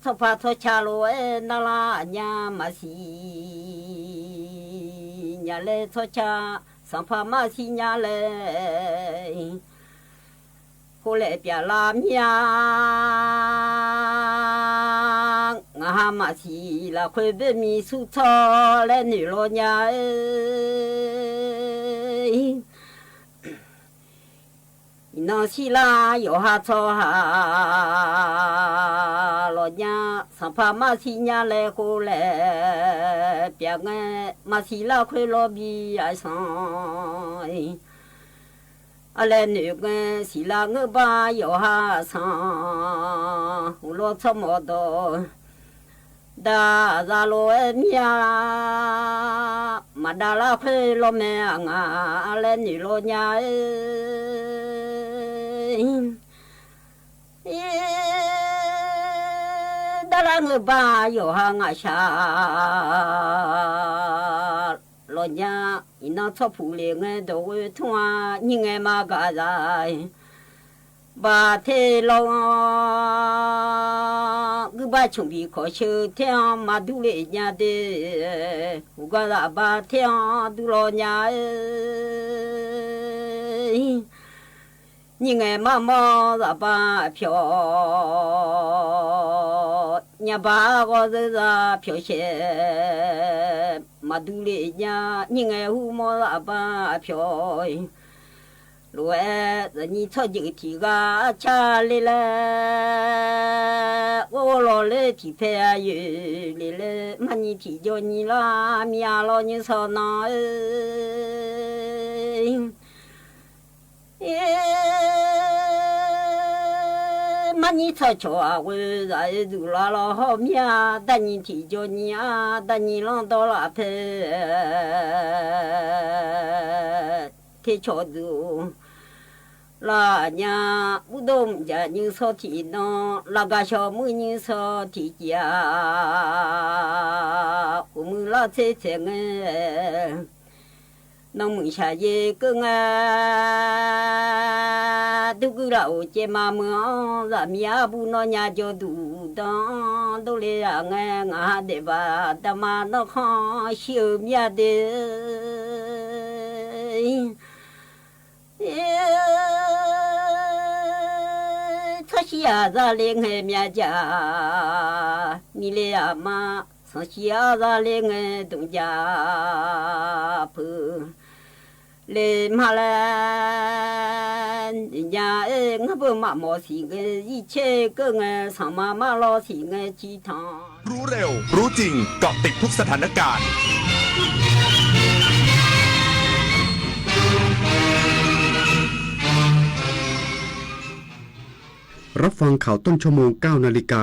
tsawrpaq tsawrca lof-aer nar lar aqnya maqsiq nya laer, tsawrca sanqpaq maqsiq nya laer, holaeq pyaf lar mir-a. Ngaq ha maqsiq lafkhoer boermiq sur tsawr laer noeq law nya-aer. Iqnan shirlar yawqha tsawrhaq lawqnya, sanqpaq marsiq nya laer khov laer pyav ngae, marsiq lar khoerlawr bi aqsanq. Arlaer noeq ngae siqlar ngeur bar yawqha sanq, uqlawr tsawrmawf dawq daq zaq lof-aer mir-a, maqdav lar khoerlawr mae aqngaq laer noeq lawr nya-aer. Darlar ngeur bar yawqha ngaqshaq lawqnya, iqnan tsawrpuq lef ngae dawqghoe tmr-a, nyir ngae maqgaq zaq baq ter lawr, guirbar cmq biq kawq sheu ter-anr maqdur le nya de, uqgar zaq baq ter-anr dur lawr nya-aer. Nyir ngae marmawr zaqbaq pyawq, nyabaq ghawr zeur zaq pyawq shaeq, maqdur le nya, nyir ngae hur mawr zaqbaq pyawq. Lof-aer zaqnyir tsawrjeuq tiq ghaq arcar le laer, ghawrghawr lawq ler tiq pae aqyoeq le laer, marnyir tiqjawr nyir lar mir-a lawr nyir shawr nan-aer. Marnyir tsawrcawq aqghoe zaq-aer zuqlar lawr hawr mir-a, darnyir tiqjawr nyir-a, darnyir lanr dawr laf pae tercawq duq laf nya, urdov mqjaq nyir shawr tiq nan, lafgaq shawq muir nyir shawr tiq jir-a, uqmuiq lar tser tsaeq ngae, nanmuiq shaqyaer keuv ngae, durguir laf-euq caev ma meuq-anr zaqmiq arbuv nawr nya jawr duq dan-anr dovle-aq ngae, ngaq ha daefbaq daqma nawr khanr shir-eu mir-a de. Tsawrshir-aq zale ngae myavjaq mile-aq ma, sanqshir-aq zale ngae dmqjaq peuq le ma laer noeq nya-aer, ngar beu maqmawf siq ngae zircaer keuv ngae, sanqma mar lawr siq ngae ciqtanq รู้เร็ว รู้จริง เกาะติดทุกสถานการณ์ รับฟังข่าวต้นชั่วโมง เก้านาฬิกา